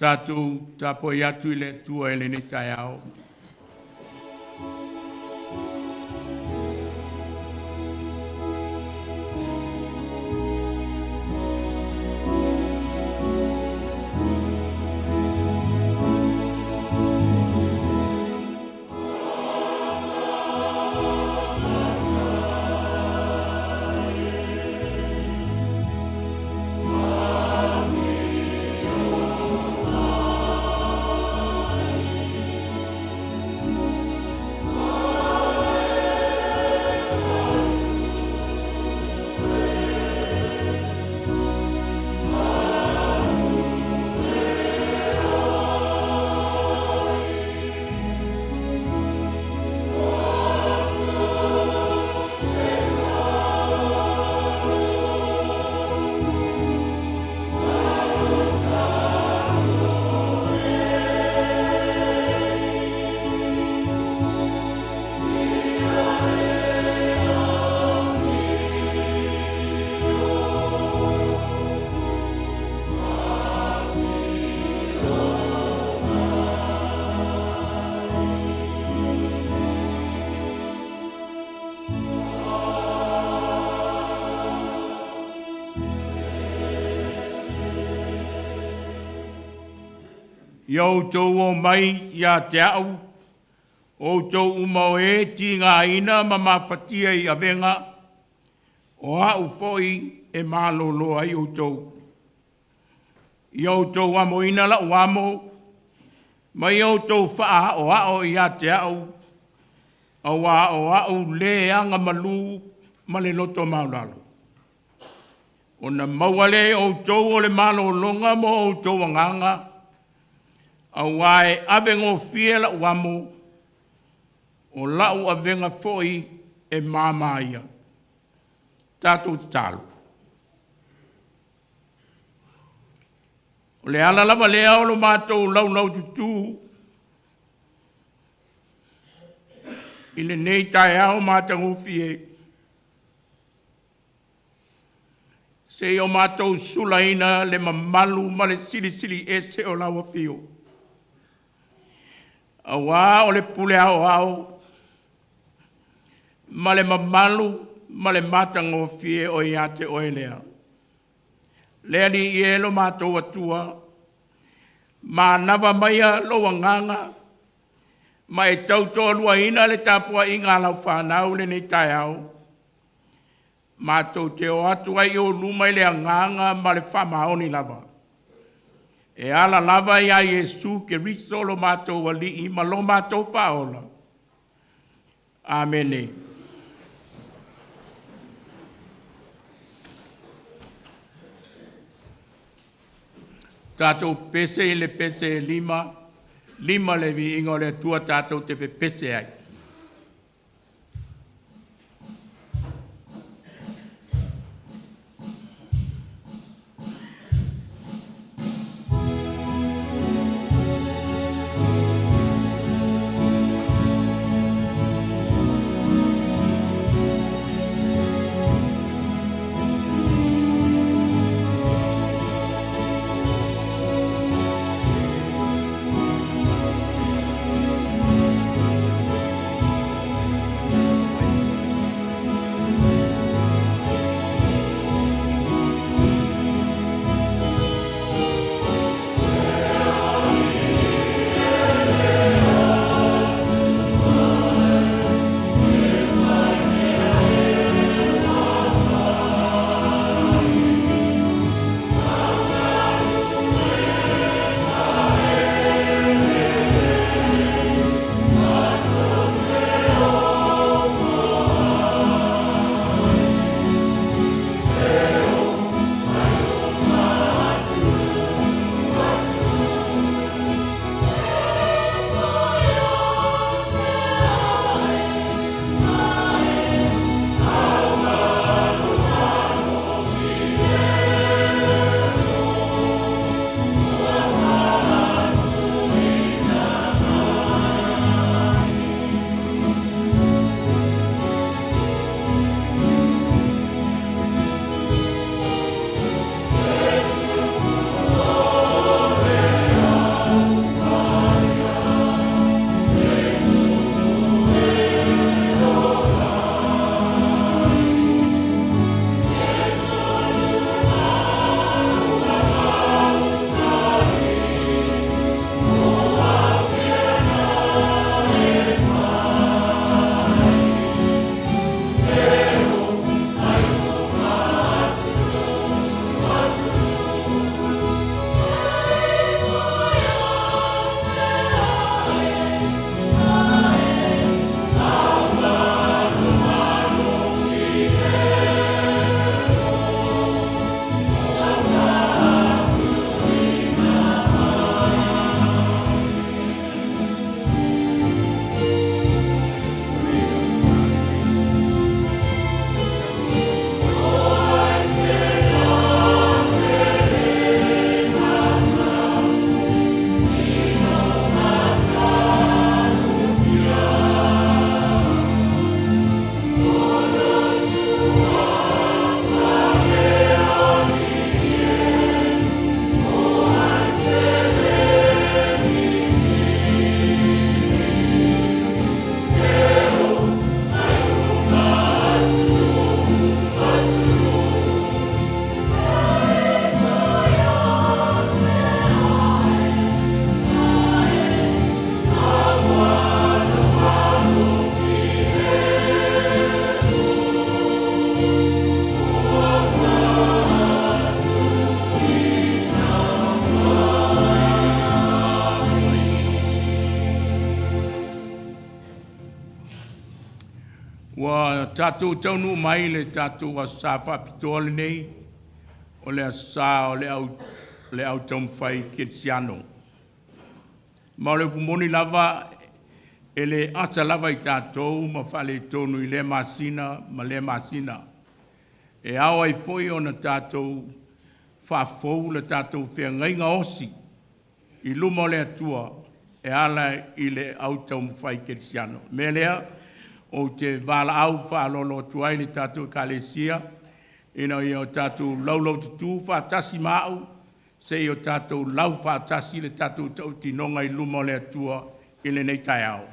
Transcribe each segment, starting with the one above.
Tatou tapuai atu i le Atua i lenei taeao. Ia outou omai ia te a'u, o outou uma o e tigaina ma mafatia i avega, o a'u foi e malolo ai outou. Ia outou amoina la'u amo ma ia outou fa'aaoao ia te a'u, auā o a'u le agamalu ma le loto maualalo, ona maua lea e outou o le malologa mo outou agaga, auā e avegofie la'u amo, o la'u avega foi e mama ia." Tatou tatalo. O le ala lava lea o lo matou laulaututu i lenei taeao matagofie, seia o matou sulaina le mamalu ma le Silisili Ese o lau Afio, auā o le Pule Aoao ma le mamalu ma le matagofie o ia te Oe lea. Le Alii e lo matou Atua, manava maia lou agaga ma e tautoaluaina le tapuaiga a lau fanau i lenei taeao, matou te o atu ai i ou luma i le agaga ma le faamaoni lava, e ala lava ia Iesu Keriso lo matou Alii ma lo matou Faaola. Amene. Tatou pese i le pese e 5, 5 le viiga o le Atua tatou te pepese ai. Ua tatou taunuu mai i le tatou Aso Sa faapitoa lenei, o le Aso Sa o le Au Taumafai Kerisiano. Ma o le upu moni lava, e le asa lava i tatou ma faaletonu i lea masina ma lea masina. E ao ai foi ona tatou faafou le tatou feagaiga osi i luma o le Atua e ala i le au taumafai kerisiano. O le mea lea, ou te valaau faaaloalo atu ai i le tatou Ekalesia ina ia o tatou laulaututu faatasi ma au se i o tatou laufaatasi le tatou tautinoga i luma o le Atua i lenei taeao.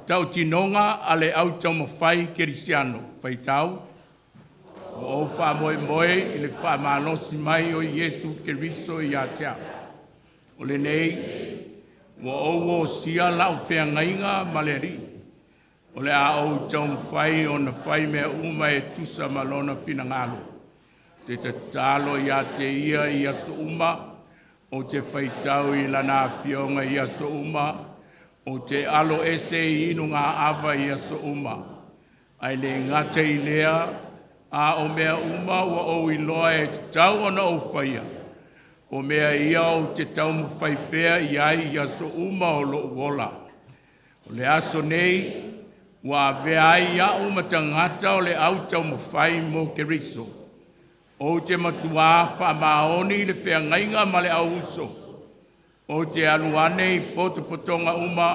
Tautinoga a le Au Taumafai Kerisiano, faitau: Ua ou faamoemoe i le faamalosi mai o Iesu Keriso ia te a'u. O lenei, ua ou osia la'u feagaiga ma le Alii, o le a ou taumafai ona fai mea uma e tusa ma Lona finagalo. Ou te tatalo ia te Ia i aso uma, ou te faitau i Lana Afioga i aso uma, ou te aloese i inugā'ava i aso uma. Ae le gata i lea, a o mea uma ua ou iloa e tatau ona ou faia, o mea ia ou te taumafai pea i ai i aso uma o lo'u ola. O le aso nei ua avea ai a'u ma tagata o le au taumafai mo Keriso. Ou te matuā faamaoni i le feagaiga ma le au uso. Ou te alu ane i potopotoga uma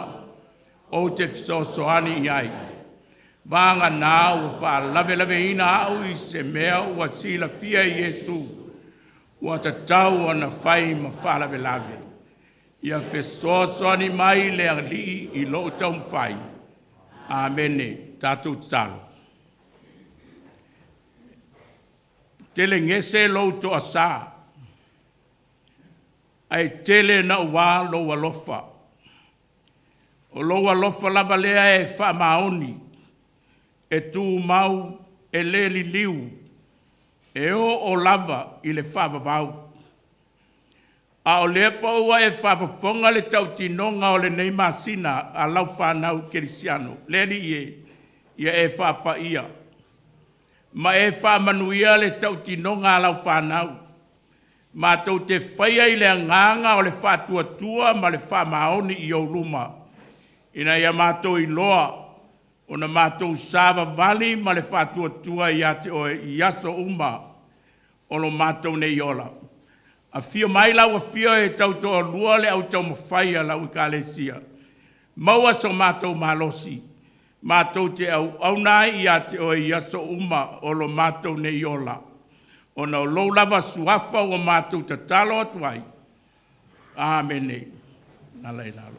ou te fesoasoani i ai, vagana ua faalavelaveina a'u i se mea ua silafia e Iesu ua tatau ona fai ma faalavelave. Ia fesoasoani mai le Alii i lou taumafai. Amene. Tatou tatalo. Tele gese lou toasa, ae tele naua lou alofa. O lou alofa lava lea e faamaoni, e tumau, e le liliu, e oo lava i le faavavau. A o lea foi ua e faafofoga le tautinoga o lenei masina a lau fanau kerisiano. Le Alii e, ia e faapaia ma e faamanuia le tautinoga a lau fanau. Matou te faia i le agaga o le faatuatua ma le faamaoni i ou luma, ina ia matou iloa ona matou savavali ma le faatuatua ia te Oe i aso uma o lo matou nei ola. Afio mai lau Afio e tautoalua le au taumafai a lau Ekalesia, maua so matou malosi matou te auauna ai ia te Oe i aso uma o lo matou nei ola. Ona o lou lava Suafa ua matou tatalo atu ai. Amene. Alaga i lalo.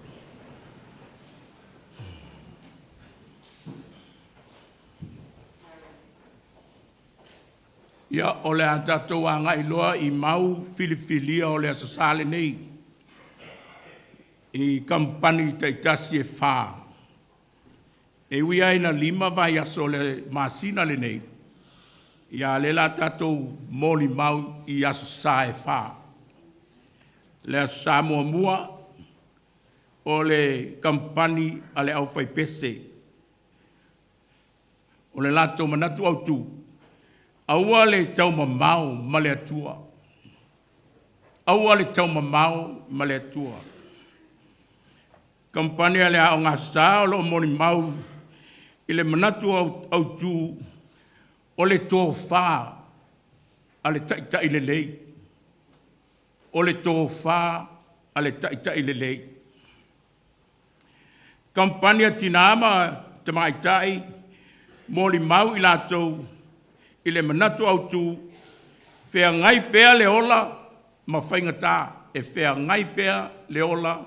Ia, o le a tatou agai loa i mau filifilia o le Aso Sa lenei i kamupani taitasi e fa. E ui lava ina 5 vaiaso o le masina lenei, ia a o lea o le a tatou molimau i Aso Sa e fa. Le Aso Sa muamua, o le kamupani a le Aufaipese. O le latou manatu autu, aua le taumamao ma le Atua. Aua le taumamao ma le Atua. Kamupani a le Aoga Aso Sa o lo o molimau i le manatu autu, o le tofa a le taitai lelei. O le tofa a le taitai lelei. Kamupani a Tina ma Tamaitai, molimau i latou i le manatu autu, feagai pea le ola ma faigata. E feagai pea le ola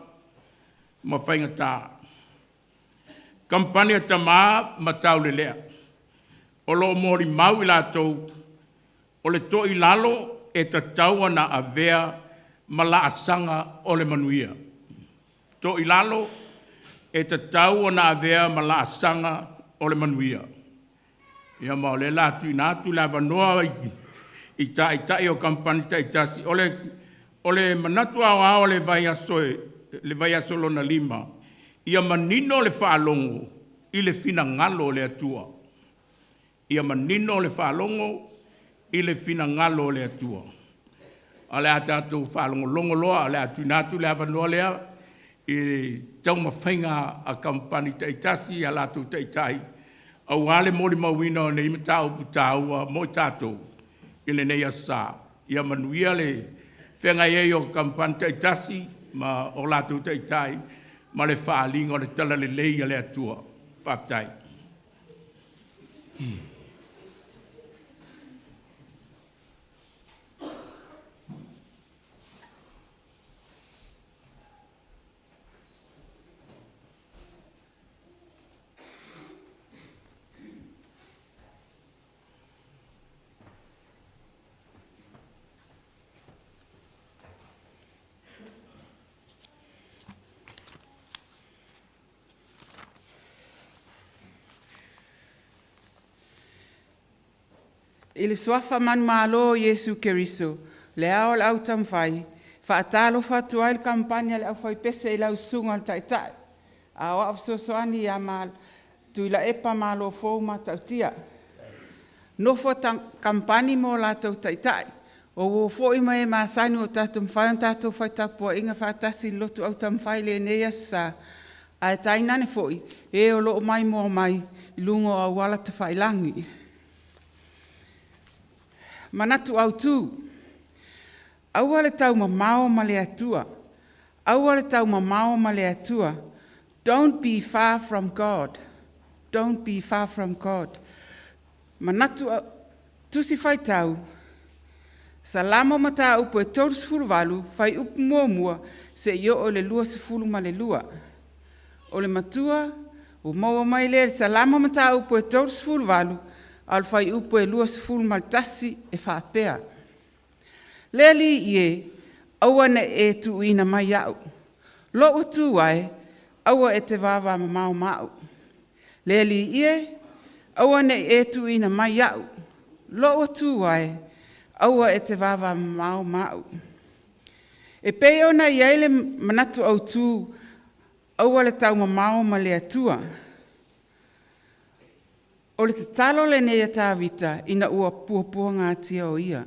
ma faigata. Kamupani a Tama ma Taulelea, o lo o molimau i latou, o le toilalo e tatau ona avea ma laasaga o le manuia. Toilalo e tatau ona avea ma laasaga o le manuia. Ia ma o lea o le a tuuina atu le avanoa i Taitai o Kamupani taitasi. O le manatu aoao o le vaiaso lona lima, Ia manino le faalogo i le finagalo o le Atua. Ia manino le faalogo i le finagalo o le Atua. O le a tatou faalogologo loa, o le a tuuina atu le avanoa lea i taumafaiga a kamupani taitasi i a latou taitai aua le molimauina o nei mataupu taua mo i tatou i lenei aso sa. Ia manuia le feagai ai o kamupani taitasi ma o latou taitai ma le faaaliga o le talalelei a le Atua. Faafetai. I le suafa manumalo o Iesu Keriso, le Ao o le Autaumafai, e faatalofa atu ai le Kamupani a le Aufaipese i lau Susuga i le Taitai, a o au fesoasoani ia Tuilaepa Malofou Matautia. Nofo Kamupani ma o latou Taitai, o uo foi ma e masani ua mafai ona tatou fai tapuaiga faatasi i le lotu autaumafai i lenei aso Sa, ae tainane foi e o lo o maimoa mai i luga o auala tafailagi. Manatu Autu, aua le taumamao ma le Atua, aua le taumamao ma le Atua. Don't be far from God, don't be far from God. Manatu Tusi Faitau, Salamo Mataupu e 38, Fuaiupu 1 seia oo i le 22. O le matua ua maua mai lea i le Salamo Mataupu e 38, a o le fuaiupu e 21 e faapea: Le Alii e, aua ne i e tuuina mai au, lou tu ae, aua e te vavamamao ma au. Le Alii e, aua ne i e tuuina mai au, lou tu ae, aua e te vavamamao ma au. E pei ona i ai le manatu autu, aua le taumamao ma le Atua. O le tatalo lenei a Tavita ina ua puapuagatia o ia,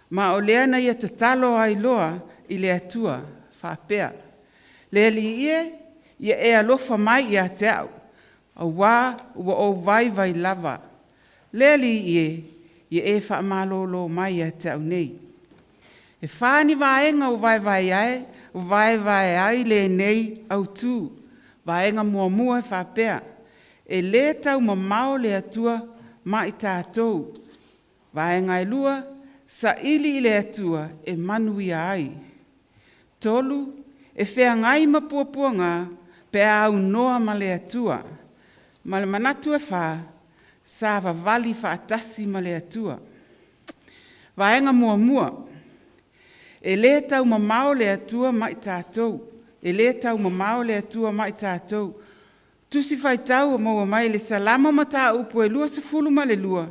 ma o lea na ia tatalo ai loa i le Atua faapea, “Le Alii e, ia e alofa mai ia te au, aua ua ou vaivai lava. Le Alii e, ia e faamalolo mai ia te au nei.” E fa ni vaega ua vaevae ai lenei autu. Vaega muamua e faapea; e le taumamao le Atua ma i tatou. Vaega e lua, saili i le Atua e manuia ai. 3, e feagai ma puapuaga pe a aunoa ma le Atua. Ma le manatu e fa, savavali faatasi ma le Atua. Vaega muamua, e le taumamao le Atua ma i tatou. E le taumamao le Atua ma i tatou. Tusi Faitau ua maua mai le Salamo Mataupu e 22,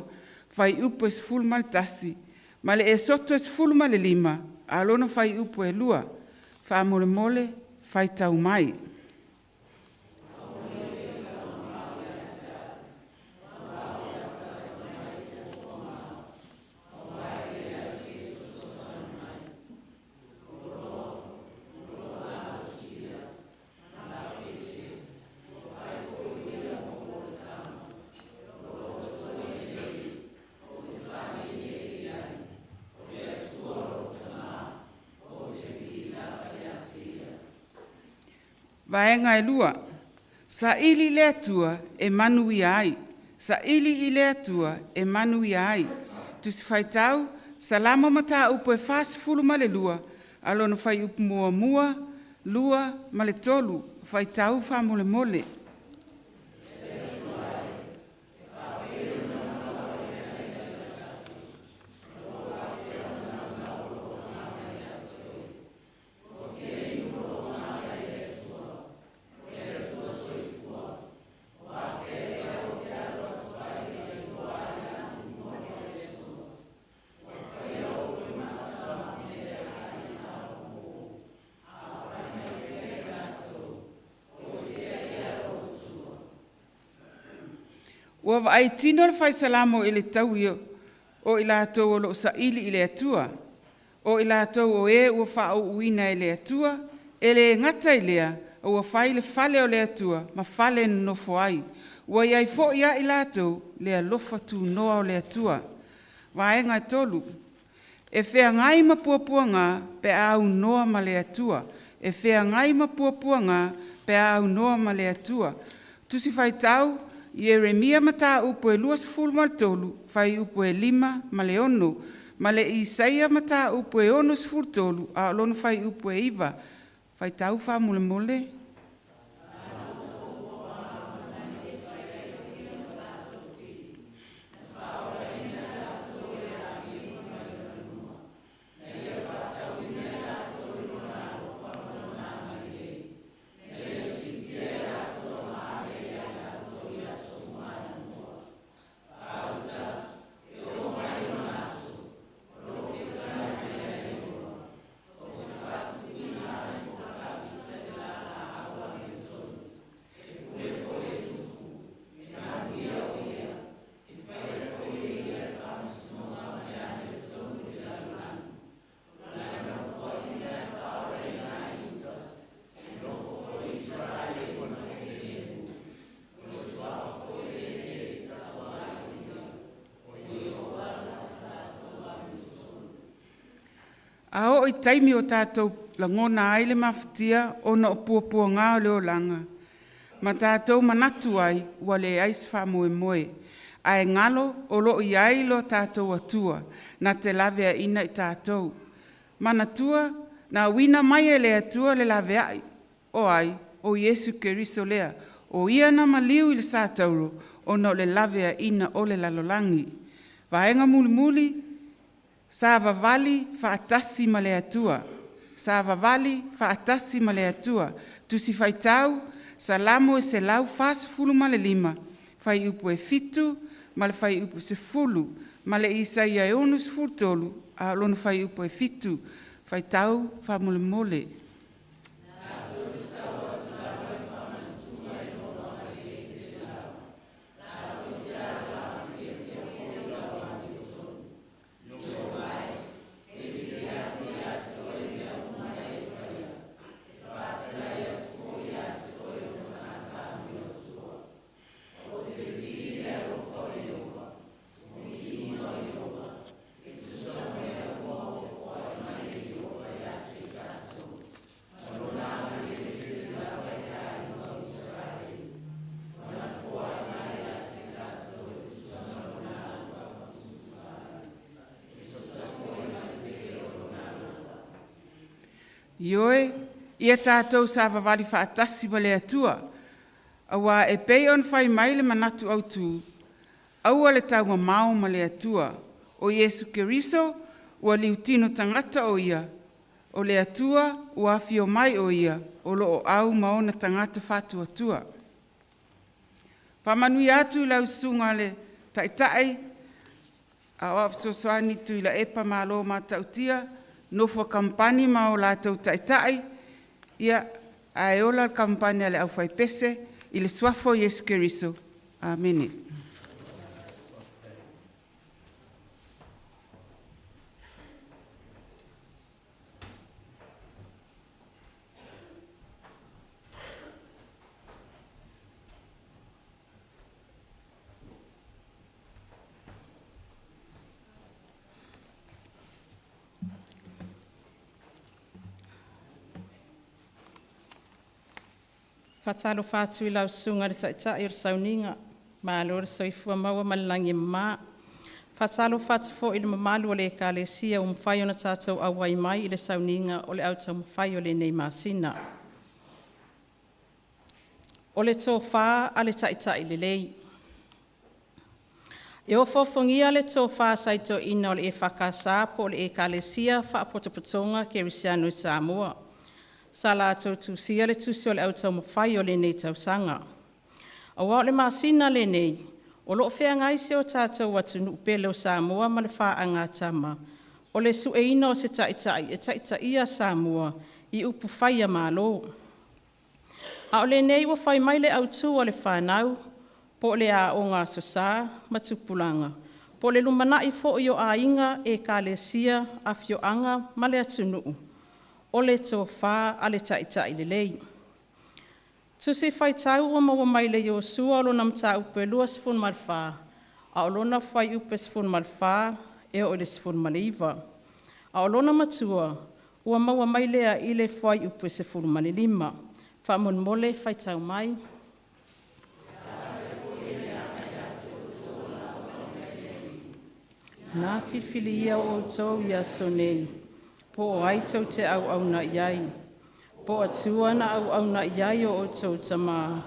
fuaiupu e 11 ma le Iesoto e 15 a o lona fuaiupu e 2. Faamolemole, faitau mai. Vaega e 2, saili i le Atua e manuia ai. Saili i le Atua e manuia ai. Tusi Faitau, Salamo Mataupu e 42, a o lona fuaiupu 1, 2 ma le 3. Faitau faamolemole. Ua vaai tino le fai Salamo i le taui o i latou o loo saili i le Atua, o i latou o e ua faauuina e le Atua, e le gata i lea, ua fai le fale o le Atua ma fale e nonofo ai. Ua i ai foi ia i latou le alofa tunoa o le Atua. Vaega 3, e feagai ma puapuaga pe a aunoa ma le Atua. E feagai ma puapuaga pe a aunoa ma le Atua. Tusi Faitau Ieremia Mataupu e 23, fuaiupu e 5 ma le 6, ma le Isaia Mataupu e 63 a o lona fuaiupu e 9. Faitau faamolemole. A oo i taimi o tatou lagona ai le mafatia ona o puapuaga o le olaga, ma tatou manatu ai ua leai se faamoemoe, ae galo o lo o i ai lo tatou Atua na te laveaiina i tatou. Manatua, na auina mai e le Atua le laveai, o ai? O Iesu Keriso lea. O Ia na maliu i le satauro ona o le laveaiina o le lalolagi. Vaega mulimuli, savavali faatasi ma le Atua. Savavali faatasi ma le Atua. Tusi Faitau Salamo 145, fuaiupu e 7 ma le fuaiupu 10, ma le Isaia e 63 a o lona fuaiupu e 7. Faitau faamolemole. Ioe, ia tatou savavali faatasi ma le Atua, aua e pei ona fai mai le manatu autu, aua le taumamao ma le Atua. O Iesu Keriso, ua liutino tagata o Ia, o le Atua ua afio mai o Ia, o lo o au ma ona tagata faatuatua. Faamanuia atu i lau Susuga i le Taitai, Aoao Fesoasoani Tuilaepa Malo Matautia, nofo kamupani ma o latou taitai, ia, ae ola le kamupani a le aufaipese, i le Suafa o Iesu Keriso. Amene. Faatalofa atu i lau Susuga i le Taitai o le Sauniga, malo le soifua maua ma le lagi e mama. Faatalofa atu foi i le mamalu o le Ekalesia ua mafai ona tatou auai mai i le sauniga o le au taumafai o lenei masina. O le tofa a le Taitai lelei. E ofoofogia le tofa sa i toeaiina o le EFKS po o le Ekalesia Faapotopotoga Kerisiano i Samoa, sa latou tusia le tusi o le au taumafai o lenei tausaga. Aua o le masina lenei, o lo o feagai si o tatou atunuu pele o Samoa ma le faagatama o le sueina o se taitai e taitaia Samoa i upufai a Malo. A o lenei ua fai mai le autu a le fanau, Po o le Aoga Aso Sa ma Tupulaga, po o le lumanai foi o aiga, ekalesia, afioaga ma le atunuu, o le tofa a le Taitai lelei. Tusi Faitau ua maua mai le Iosu lona Mataupu e 24, a o lona Fuaiupu 14 e oo i le 19. A o lona matua ua maua mai lea i le Fuaiupu 15. Faamolemole faitau mai. Na filifilia o outou i aso nei, po o ai tou te auauna i ai, po o Atua na auauna i ai o outou tama,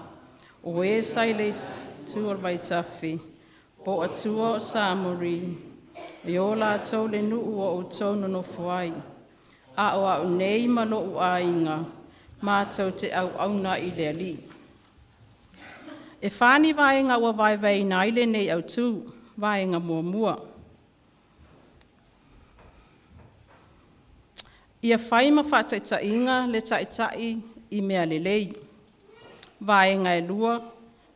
o e sa i le itu o le vaitafe, po o Atua o Samori, e o latou le nuu o outou nonofo ai. A o au nei ma lou aiga, matou te auauna i le Alii. E fa ni vaega ua vaevaeina ai lenei autu. Vaega muamua, ia fai ma faataitaiga le Taitai i mea lelei. Vaega e 2,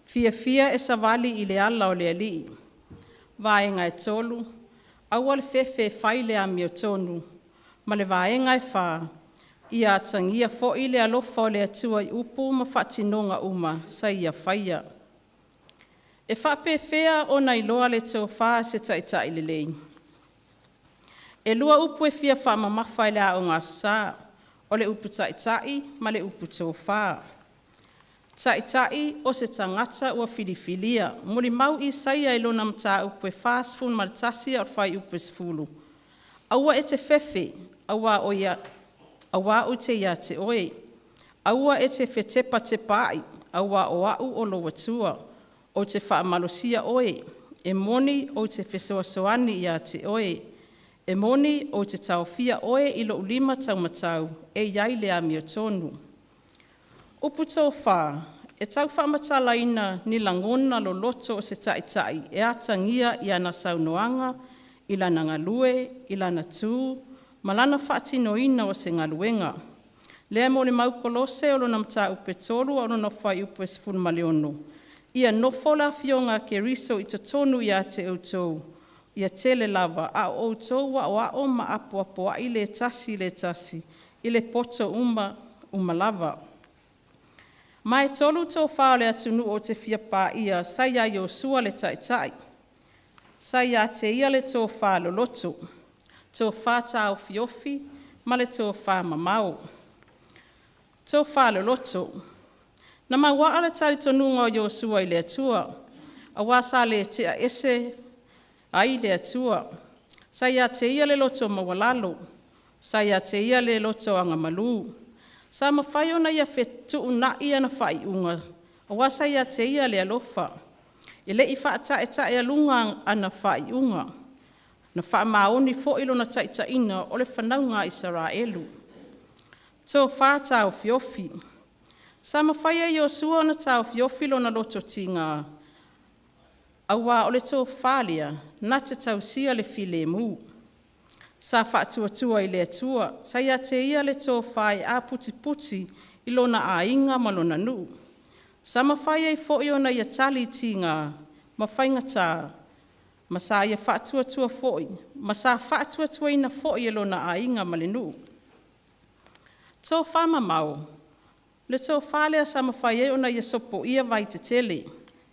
fiafia e savali i le ala o le Alii. Vaega e 3, aua le fefe e fai le amiotonu. Ma le Vaega e 4, ia atagia foi le alofa o le Atua i upu ma faatinoga uma sa ia faia. E faapefea ona iloa le tofa a se Taitai lelei? E 2 upu e fia faamamafa i le Aoga Aso Sa, o le upu taitai ma le upu tofa. Taitai o se tagata ua filifilia, molimau Isaia i lona mataupu e 41 a o le fuaiupu e 10, “Aua e te fefe aua ou te ia te oe, aua e te fetepatepaai aua o Au o lou Atua, ou te faamalosia oe, e moni ou te fesoasoani ia te oe, e moni ou te taofia oe i lou lima taumatau e i ai le amiotonu.” Upu tofa, e tau faamatalaina ni lagona loloto o se taitai e atagia i ana saunoaga, i lana galue, i lana tu ma lana faatinoina o se galuega. Lea e molimau Kolose o lona mataupu e 3 a o lona fuaiupu e 16, “Ia nofo le Afioga a Keriso i totonu ia te outou, ia tele lava a o outou aoao ma apoapoai le tasi i le tasi i le poto uma uma lava.” Ma e tolu tofa o le atunuu ou te fia paia sa ia Iosu le Taitai. Sa ia te ia le tofa loloto, tofa taofiofi ma le tofa mamao. Tofa loloto. Na mauaa le talitonuga o Iosu i le Atua aua sa le tea ese ai le Atua. Sa ia te ia le loto maualalo, sa ia te ia le loto agamalu. Sa mafai ona ia fetuunai ana faaiuga aua sa ia te ia le alofa. E le i faataetaealuga ana faaiuga, na faamaoni foi lona taitaiga o le fanauga a Isaraelu. Tofa taofiofi. Sa mafai e Iosu ona taofiofi lona loto tiga aua o le tofa lea na te tausia le filemu. Sa faatuatua i le Atua, sa ia te ia le tofa e aputiputi i lona aiga ma lona nuu. Sa mafai ai foi ona ia tali i tiga ma faigata ma sa ia faatuatua foi ma sa faatuatuaina foi e lona aiga ma le nuu. Tofa mamao, le tofa lea sa mafai ai ona ia sopoia vai tetele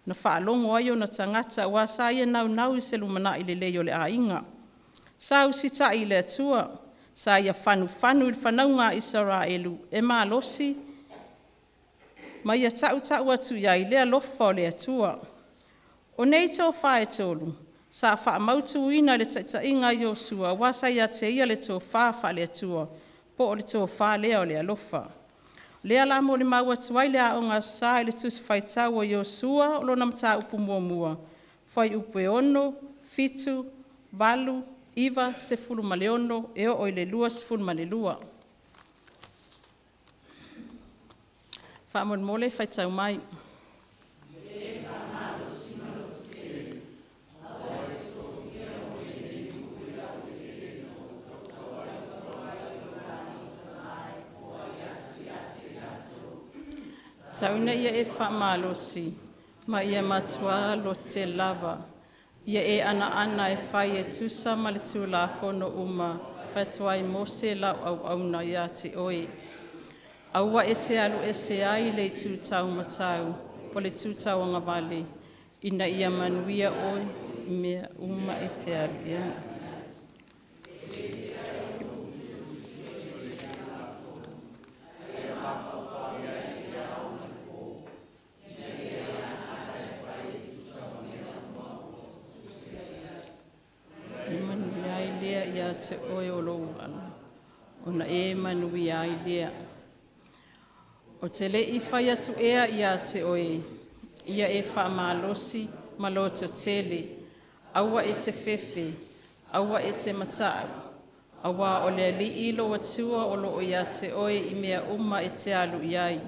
na faalogo ai ona tagata aua sa ia naunau i se lumanai lelei o le aiga. Sa usitai i le Atua, sa ia fanufanu i le fanauga a Isaraelu e malosi ma ia tautau atu i ai le alofa o le Atua. O nei tofa e tolu sa faamautuina i le taitaiga a Iosu aua sa ia te ia le tofa faale-Atua po o le tofa lea o le alofa. O lea o le a molimau atu ai le Aoga Aso Sa i le Tusi Faitau a Iosua lona mataupu muamua, fuaiupu e 6, 7, 8, 9, 16 e oo i le 22. Faamolemole faitau mai. Tau ina ia e faamalosi Ma ia matuā lototele lava, ia e anaana e fai e tusa ma le Tulafono uma fai atu ai Mose lau auauna ia te oe. Aua e te alu ese ai i le itu taumatau po o le tu tauagavale, ina ia manuia oe i mea uma e te alu i ai. Ona manuia ai lea ia te oe o lou ala, ona e manuia ai lea. Ou te le i fai atu ea ia te oe, ia e faamalosi ma lototele, aua e te fefe, aua e te mata'u, auā o le Alii lou Atua o lo o ia te oe i mea uma e te alu i ai.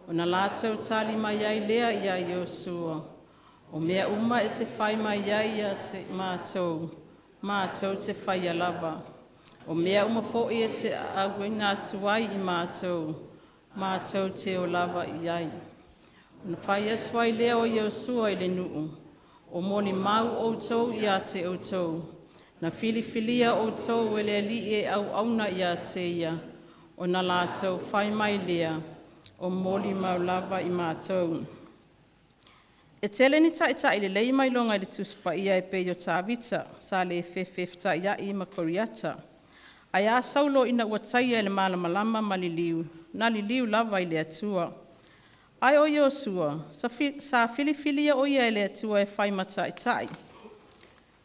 Ona latou tali mai ai lea ia Iosua, o mea uma e te fai mai ai ia te mātou, mātou te faia lava. O mea uma foi e te auina atu ai i mātou, mātou te o lava i ai. Ona fai atu ai lea o Iosua i le nuu, o molimau outou ia te outou, na filifilia outou e le Alii e auauna ia te ia, ona latou fai mai lea, o molimau lava i mātou. E tele ni taitai lelei ma iloga i le Tusi Paia e pei o Tavita sa le fefe e fetaiai ma Koliata. Ae a Saulo ina ua taia e le malamalama ma liliu, na liliu lava i le Atua. Ae o Iosua, sa filifilia o ia e le Atua e fai ma taitai,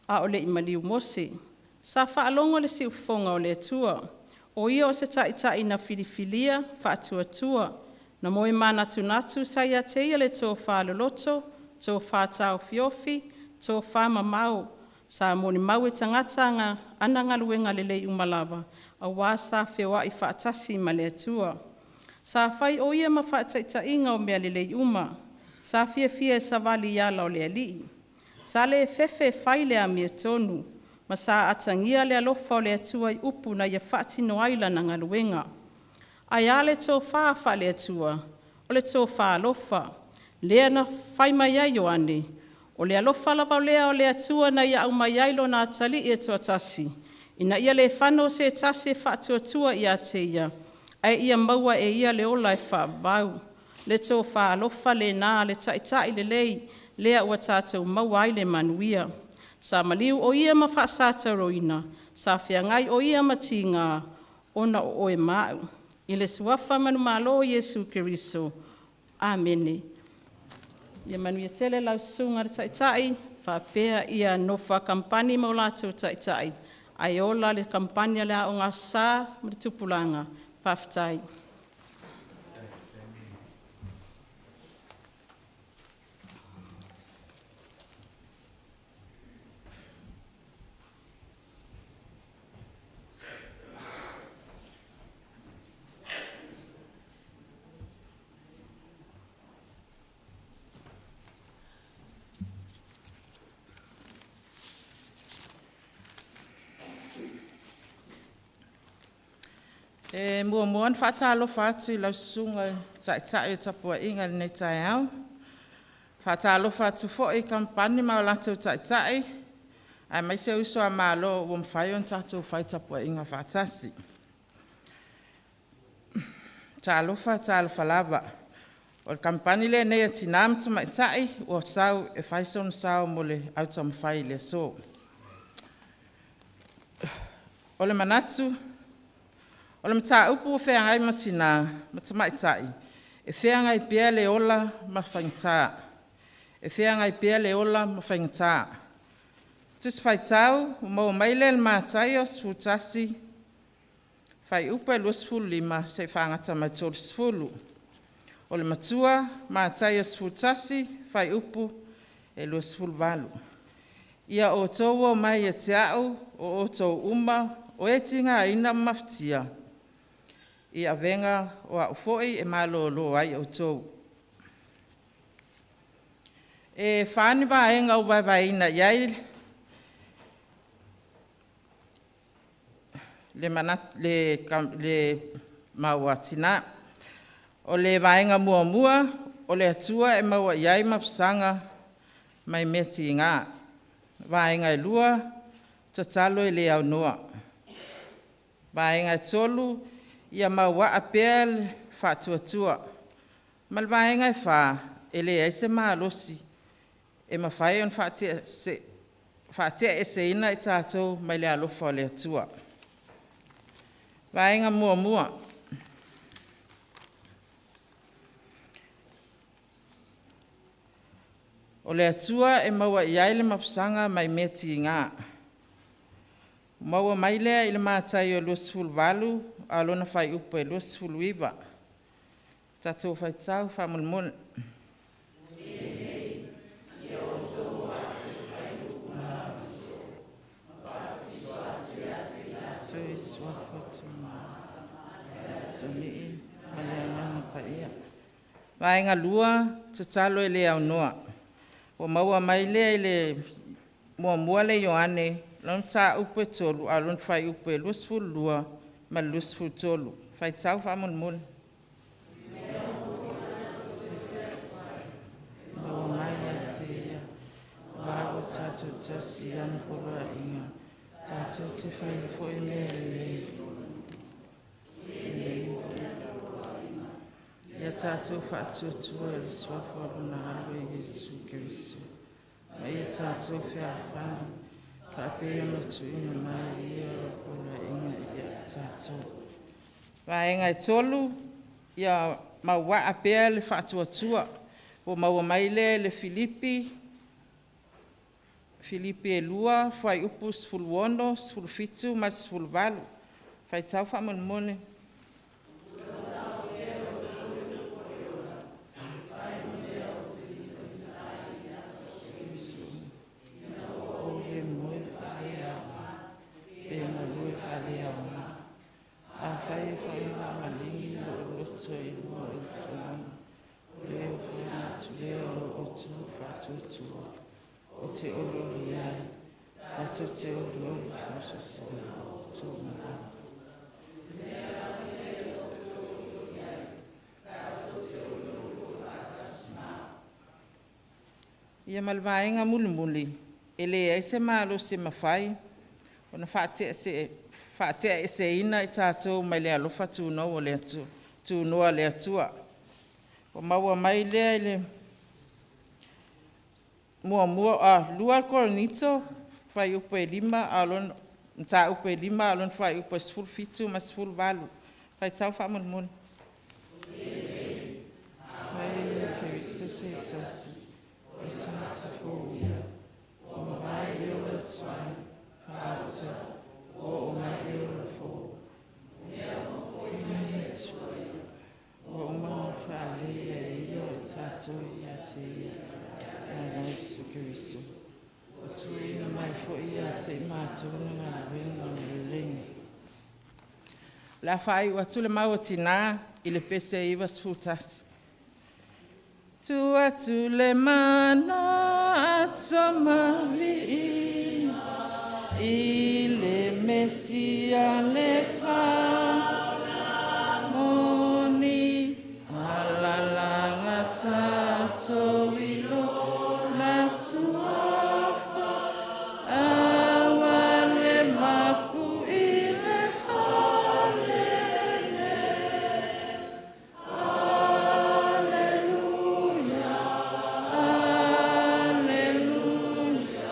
a o le i maliu Mose. Sa faalogo i le siufofoga o le Atua. O ia o se taitai na filifilia faatuatua, na moe manatunatu, sa ia te ia le tofa loloto, tofa taofiofi, tofa mamao, sa molimau e tagata ana galuega lelei uma lava aua sa feoai faatasi ma le Atua. Sa fai o ia ma faataitaiga o mea lelei uma, sa fiafia e savali i ala o le Alii. Sa le fefe e fai le amiotonu ma sa atagia le alofa o le Atua i upu na ia faatino ai lana galuega. Ae a le tofa faale-Atua? O le tofa alofa, lea na fai mai ai Ioane, o le alofa lava lea o le Atua na ia aumai ai Lona Atalii e toatasi, ina ia le fano se tasi e faatuatua ia te Ia, ae ia maua e ia le ola e faavavau. Le tofa alofa lena a le Taitai lelei lea ua tatou maua ai le manuia. Sa maliu o Ia ma faasatauaina, sa feagai o Ia ma tiga ona o oe ma a'u. I le Suafa manumalo o Iesu Keriso, Amene. Ia manuia tele lau Susuga i le Taitai faapea le nofo a kamupani ma o latou Taitai, ae ola le Kamupani a le Aoga Aso Sa ma le Tupulaga. Faafetai. E muamua ona faatalofa atu i lau Susuga i le Taitai o le tapuaiga i lenei taeao. E faatalofa atu foi i Kamupani ma o latou Taitai aemaise uso a Malo ua mafai ona tatou fai tapuaiga faatasi. Talofa talofa lava, o le Kamupani lenei a Tina ma Tamaitai ua sau e fai sona sao mo le au taumafai i le aso. O le manatu, o le mataupu ua feagai ma Tina ma Tamaitai, e feagai pea le ola ma faigata, e feagai pea le ola ma faigata. Tusi Faitau ua maua mai lea i le Mataio 11 fuaiupu 25 seia fagata mai i le 30. O le matua Mataio 11 fuaiupu 28. “Ia outou omai ia te a'u o outou uma o e tigaina ma mafatia i avega, o a'u foi e malōlō ai outou.” E fa ni vaega ua vaevaeina i ai le mau a Tina. O le vaega muamua o le Atua e maua i ai mapusaga mai mea tiga. Vaega e 2, tatalo e le aunoa. Vaega e 3, ia mauaa pea le faatuatua. Ma le vaega e 4, e leai se malosi e mafai ona faateaeseina i tatou mai le alofa o le Atua. Vaega 1. O le Atua e maua i ai le mapusaga mai mea tiga. Maua mai lea i le Mataio 28 a o lona fuaiupu e 29. Tatou faitau faamolemole. Vaega 2, tatalo e le aunoa. Ua maua mai lea i le 1 le Ioane lona mataupu e 3 a o lona fuaiupu e 22 ma le 23. Faitau faamolemole. Vaega e 3, ia mauaa pea le faatuatua. Ua maua mai lea i le Filipi 2 fuaiupu 16, 17 ma le 18. Faitau faamolemole. Ia ma le vaega mulimuli, e leai se malosi e mafai ona faateaeseina i tatou mai le alofa tunoa o le Atua. Ua maua mai lea i le 2 Korinito fuaiupu e 5 a o lona mataupu e 5 a o lona fuaiupu e 17 ma le 18. Faitau faamolemole. O le a faaiu atu le mau a Tina i le pese e 91. Tuu atu le mana, ato ma viiga i le Mesia le faamoni, alalaga tatou i lona suafa, aua le mapu i le falele. Aleluia, aleluia, aleluia.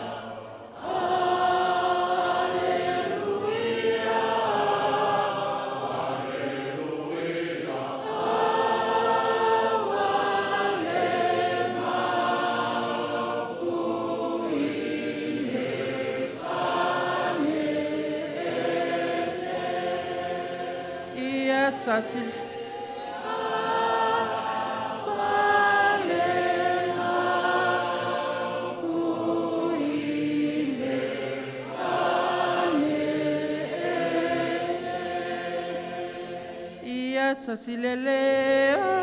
Ia tasi Ia tasi le leo,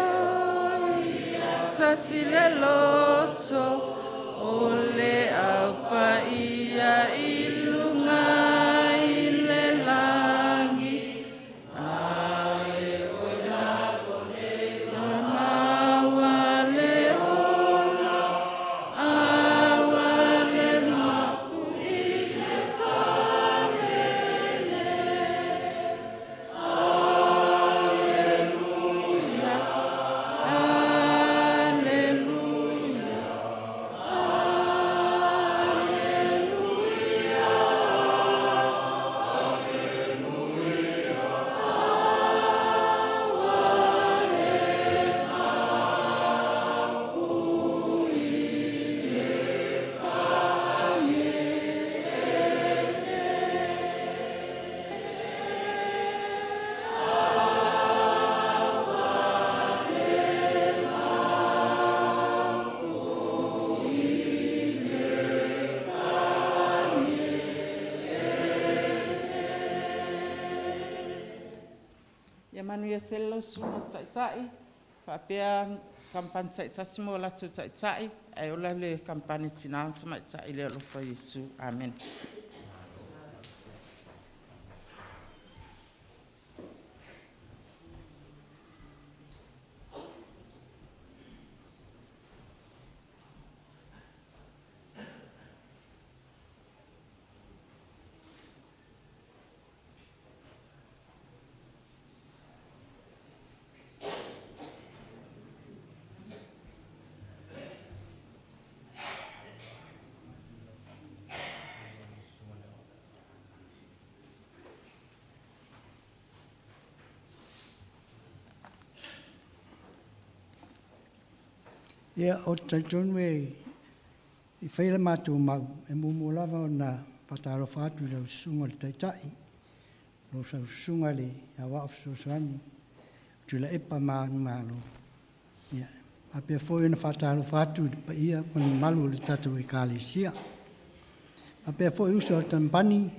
ia tasi le loto, o le au paia i luga i le lagi. Ae o la maua le Faamanuia tele lau Susuga i le Taitai faapea Kamupani taitasi ma o latou Taitai, ae ola le Kamupani a Tina ma Tamaitai i le alofa o Iesu. Amene. Ia, ou te talitonu e fai le matou mau, e muamua lava ona faatalofa atu i lau susuga i le Taitai, lau susuga i le Aoao Fesoasoani, Tuilaepa ma Malo. Ia, faapea foi ona faatalofa atu i le paia ma le mamalu o le tatou Ekalesia. Faapea foi uso a kamupani,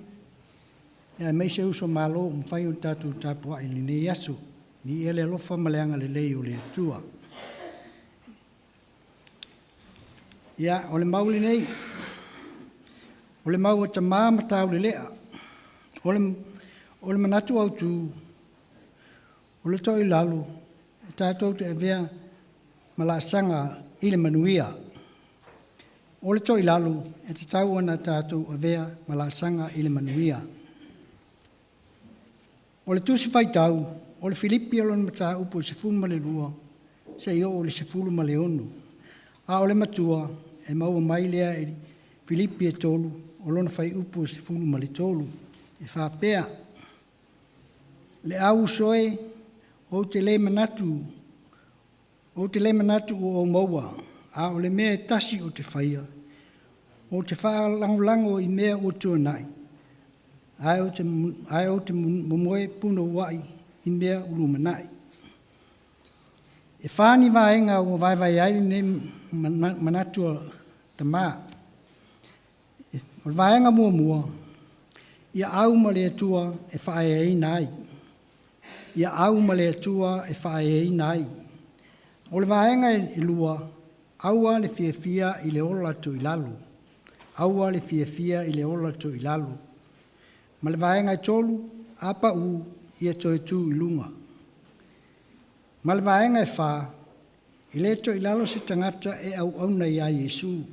aemaise uso malo ua mafai ona tatou tapuai i lenei aso. Viia le alofa ma le agalelei o le Atua. Ia, o le mau lenei, o le mau a tama ma taulelea, o le manatu autu, o le toilalo, e tatou te avea ma laasaga i le manuia. O le toilalo, e tatau ona tatou avea ma laasaga i le manuia. O le tusi faitau, o le Filipi o lona mataupu e 12, seia oo i le 16. A o le matua, e maua mai lea i Filipi e 3, o lona fuaiupu e 13, e faapea, Le au uso e, ou te le manatu ua ou maua, a o le mea e tasi ou te faia, ou te faalagolago i mea ua tuanai, ae ou te momoe punouai i mea o lumanai. E fa ni vaega ua vaevae ai lenei manatu o tama. O le vaega muamua, ia au ma le Atua e faaeaina ai. Ia au ma le Atua e faaeaina ai. O le vaega e lua, aua le fiafia i le ola toilalo. Aua le fiafia i le ola toilalo. Ma le vaega e tolu, a pau, ia toe tu i luga. Ma le vaega e fa, e le toilalo se tagata e auauna ia Iesu.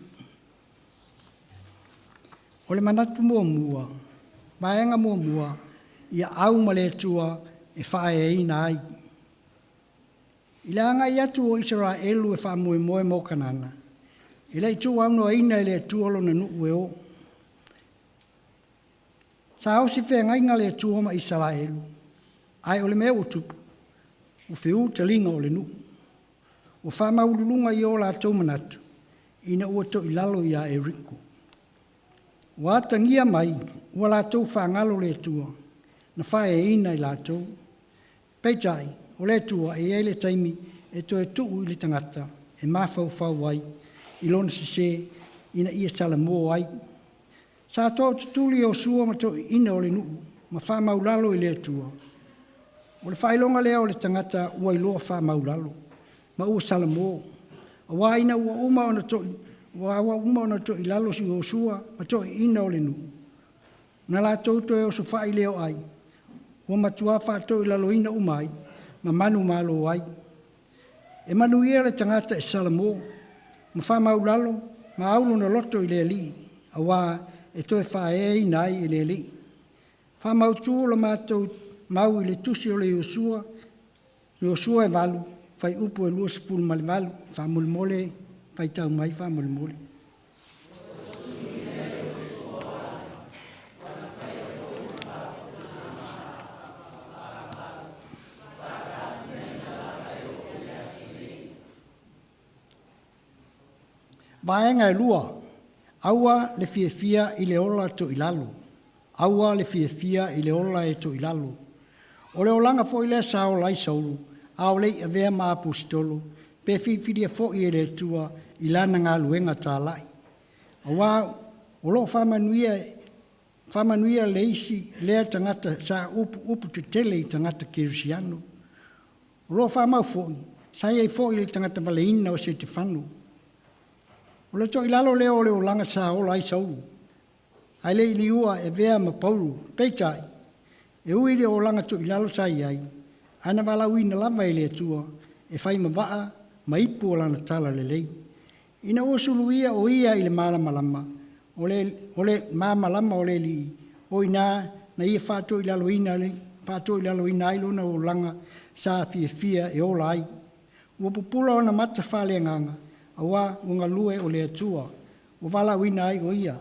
O le manatu muamua, vaega muamua, ia au ma le Atua e faaeaina ai. I le agai atu o Isaraelu e faamoemoe mo Kanana, e le i tuuaunoaina e le Atua lona nuu e o. Sa osi feagaiga le Atua ma Isaraelu, ae o le mea ua tupu, ua feū taliga o le nuu. Ua faamaualuluga i o latou manatu, ina ua toilalo ia Ieriko. Ua atagia mai, ua latou faagalo le Atua, na faaeaina i latou. Peitai, o le Atua e i ai le taimi e toe tuu i le tagata e mafaufau ai i lona sese ina ia salamo ai. Sa tootutuli Iosua ma toeaiina o le nuu ma faamaulalo i le Atua. O le faailoga lea o le tagata ua iloa faamaulalo ma ua salamo. Aua ina ua uma ona toilalo Iosua ma toeaiina o le nuu, na latou toe osofai lea o Ai, ua matua faatoilaloina uma ai ma manumalo ai. E manuia le tagata e salamo ma faamaulalo ma au lona loto i le Alii, auā e toe faaeaina ai e le Alii. Faamautu la matou mau i le tusi o le Iosua, Iosua e 8, fuaiupu e 28. Faamolemole faitau mai faamolemole. Vaega e lua, aua le fiafia i le ola toilalo. Aua le fiafia i le ola e toilalo. O le olaga foi lea sa ola ai Saulo, a o le i avea ma Aposetolo, pe filifilia foi e le Atua i lana galuega talai. Aua o lo o faamanuia le isi lea tagata sa upuupu tetele i tagata kerisiano. O loo faamau fo'i, sa i ai fo'i le tagata valeina o Setefano. O le to'ilalo lea o le olaga sa ola ai Saulo, ae le i liua e avea ma Paulo. Peitai, e ui i le olaga to'ilalo sa i ai, ae na valaauina lava e le Atua e fai ma vaa ma ipu o lana talalelei. Ina ua suluia o ia i le malamalama o le, o le malamalama o le Alii, o iná na ia faatoilaloina ai lona olaga sa fiafia e ola ai. Ua pupula ona mata faaleagaga, auā ua galue o le Atua, ua valaauina ai o ia.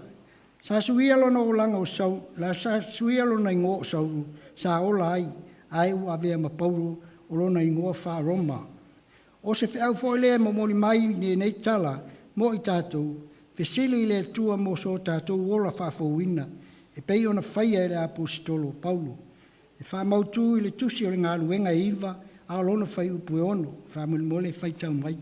Sa suia lona olaga o sa suia lona igoa o Saulo sa ola ai, ae ua avea ma Paulo o lona igoa faa-Roma. O se feau foi lea e momoli mai i lenei tala mo i tatou, fesili i le Atua mo so tatou ola faafouina e pei ona faia e le Aposetolo o Paulo. E faamautu i le tusi o le Galuega e 9 a o lona fuaiupu e 6. Faamolemole faitau mai.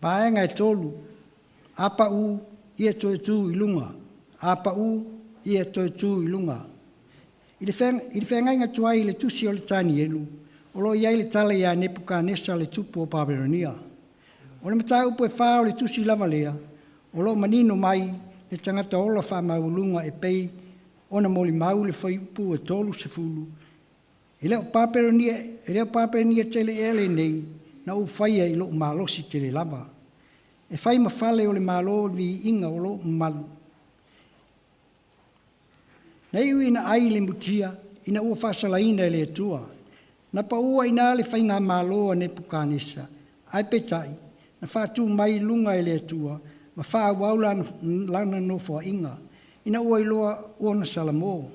Vaega e 3, a pau, ia toe tu i luga. A pau, ia toe tu i luga. I le feagaiga tuai i le tusi o le Tanielu, o lo o i ai le tala ia Nepukanesa le tupu o Papelonia. O le mataupu e fa o le tusi lava lea, o lo o manino mai le tagata ola faamaualuga e pei ona molimau le fuaiupu e 30, e le o Papelonia, e le o Papelonia tele ea lenei na ou faia i lou malosi tele lava, e fai ma fale o le Malo o le viiga o lou mamalu. Na iu ina ai le mutia ina ua faasalaina e le Atua. Na pau ai i ina le faigamalo a Nepukanesa, ae peitai, na faatu mai i luga e le Atua ma faaauau lana nofoaiga, ina ua iloa ona salamo.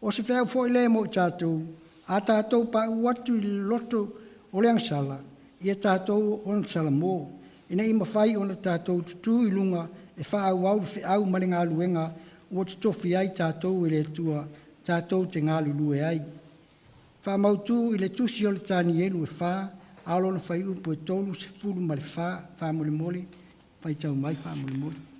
O se feau foi lea mo i tatou, a tatou pauu atu i le loloto o le agasala, ia tatou ona salamo, ina ia mafai ona tatou tutū i luga e faaauau le feau ma le galuega ua totofi ai tatou e le Atua tatou te galulue ai. Faamautu i le tusi o le Tanielu e 4 a o lona fuaiupu e 34, faamolemole faitau mai faamolemole.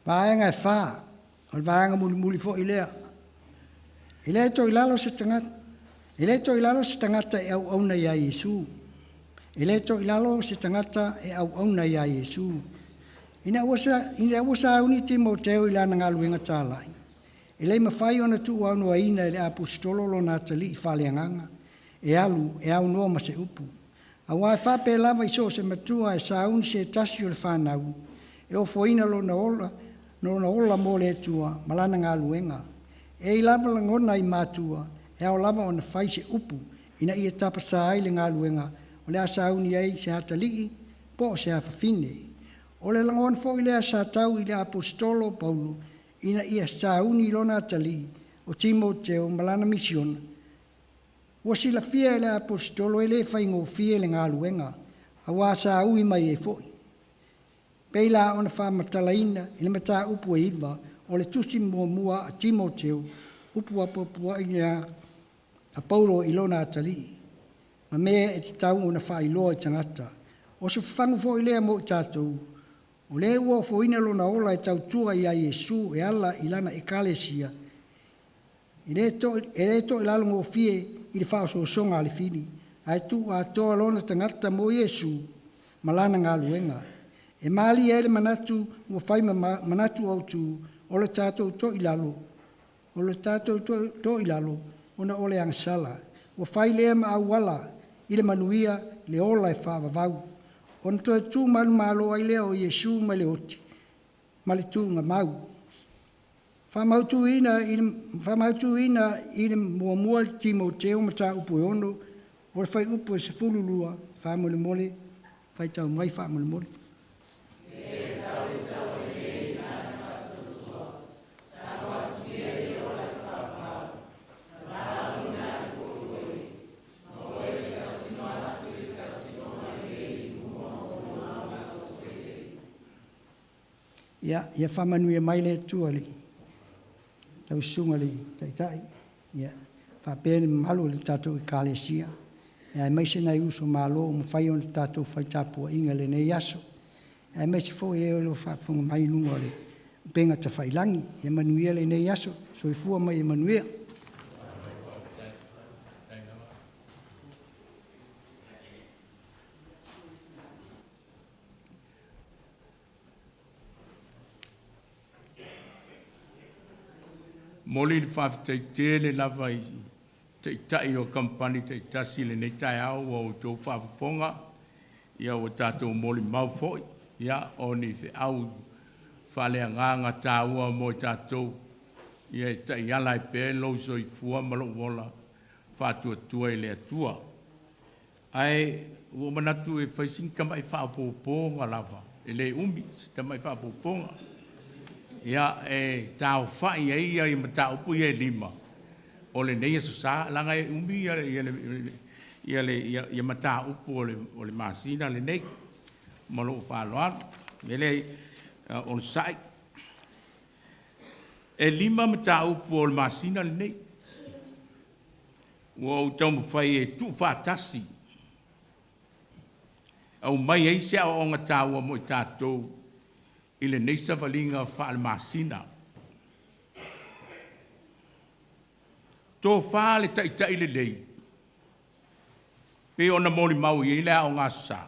Vaega e 4, o le vaega mulimuli foi lea. E le toilalo se tagata, e le toilalo se tagata e auauna ia Iesu. E le toilalo se tagata e auauna ia Iesu. Ina ua sauni Timoteo i lana galuega talai, e le i mafai ona tuuaunoaina e le Aposetolo lona atalii faaleagaga e alu e aunoa ma se upu. Aua e faapea lava i so o se matua e sauni se tasi o le fanau, e ofoina lona ola, lona ola mo le Atua ma lana galuega. E i ai lava lagona i matua, e ao lava ona fai se upu ina ia tapasā ai le galuega o le a sauni ai se atalii po o se afafine. O le lagona foi lea sa tau i le Aposetolo o Paulo ina ia sauni lona atalii o Timoteo ma lana misiona. Ua silafia e le Aposetolo e le faigofie le galuega, auā sa ui mai ai foi. Pei la ona faamatalaina i le mataupu e 9 o le tusi muamua a Timoteo, upu apoapoai lea a Paulo i lona atalii, ma mea e tatau ona faailoa i tagata. O se fafagu foi lea mo i tatou, o le ua ofoina lona ola e tautua ia Iesu e ala i lana Ekalesia, e le toilalogofie i le faaosoosoga a le fili, ae tuuatoa lona tagata mo Iesu ma lana galuega. E malie ai le manatu ua fai ma manatu autu o le tatou toilalo, o le tatou toilalo ona o le agasala. Ua fai lea ma auala i le manuia le ola e faavavau. Ona toe tu manumalo ai lea o Iesu mai le oti ma le tuugamau. Faamautuina i le, faamautuina i le muamua Timoteo mataupu e 6, o le fuaiupu e 12, faamolemole, faitau mai faamolemole. Ia, ia faamanuia mai le Atua i lau susuga i le Taitai, ia, faapea le mamalu o le tatou Ekalesia, aemaise nai uso malo ua mafai ona tatou fai tapuaiga i lenei aso, aemaise foi e o lo o faafofoga mai i luga o le upega tafailagi. Ia manuia lenei aso. Soifua ma ia manuia. Momoli le faafetai tele lava i taitai o kamupani taitasi i lenei taeao ua outou faafofoga, ia ua tatou molimau foi, ia o ni feau faaleagaga taua mo i tatou, ia e taiala ai pea lou soifua ma lou ola faatuatua i le Atua. Ae ua ou manatu e fai sina tamai faaopoopoga lava, e le umi si tamai faaopoopoga, ia e taaofai ai ia mataupu ia e 5 o lenei Aso Sa, leaga e umi ia mataupu o le masina lenei. Ma lou faaaloalo. O le mea lea, ia onosai. E 5 mataupu o le masina lenei ua ou taumafai e tuufaatasi, aumai ai se aoaoga taua mo i tatou i lenei savaliga faale-masina. Tofa le Taitai lelei, pei ona molimau i ai le Aoga Aso Sa,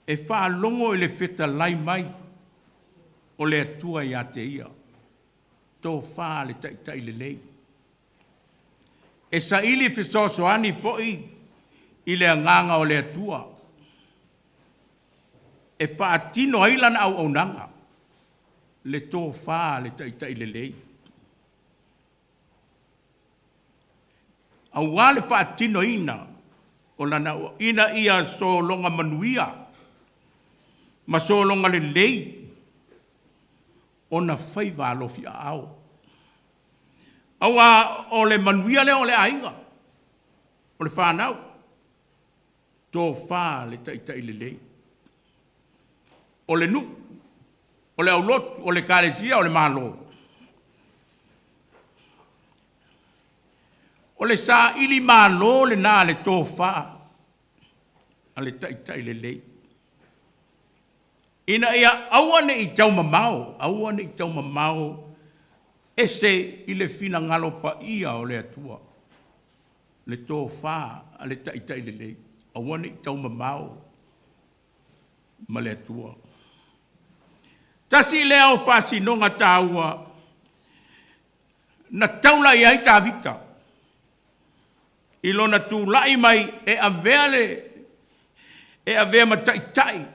e faalogo i le fetalai mai o le Atua ia te ia, tofa le Taitai lelei. E saili fesoasoani foi i le Agaga o le Atua e faatino ai lana auaunaga, le tofa a le Taitai lelei, aua le faatinoina o lana auaunaga, ina ia sologa manuia ma sologa lelei ona faiva alofiaao. Aua o le manuia lea o le aiga, o le fanau, tofa le taitai lelei. O le nuu, o le aulotu, o le ekalesia, o le Malo. O le sailimalo lena a le tofa a le taitai lelei, ina ia aua ne i taumamao, aua ne i taumamao ese i le finagalo paia o le Atua, le tofa a le taitai lelei, aua ne i taumamao ma le Atua. Tasi lea o faasinoga taua na taula i ai Tavita i lona tulai mai e avea le e avea ma taitai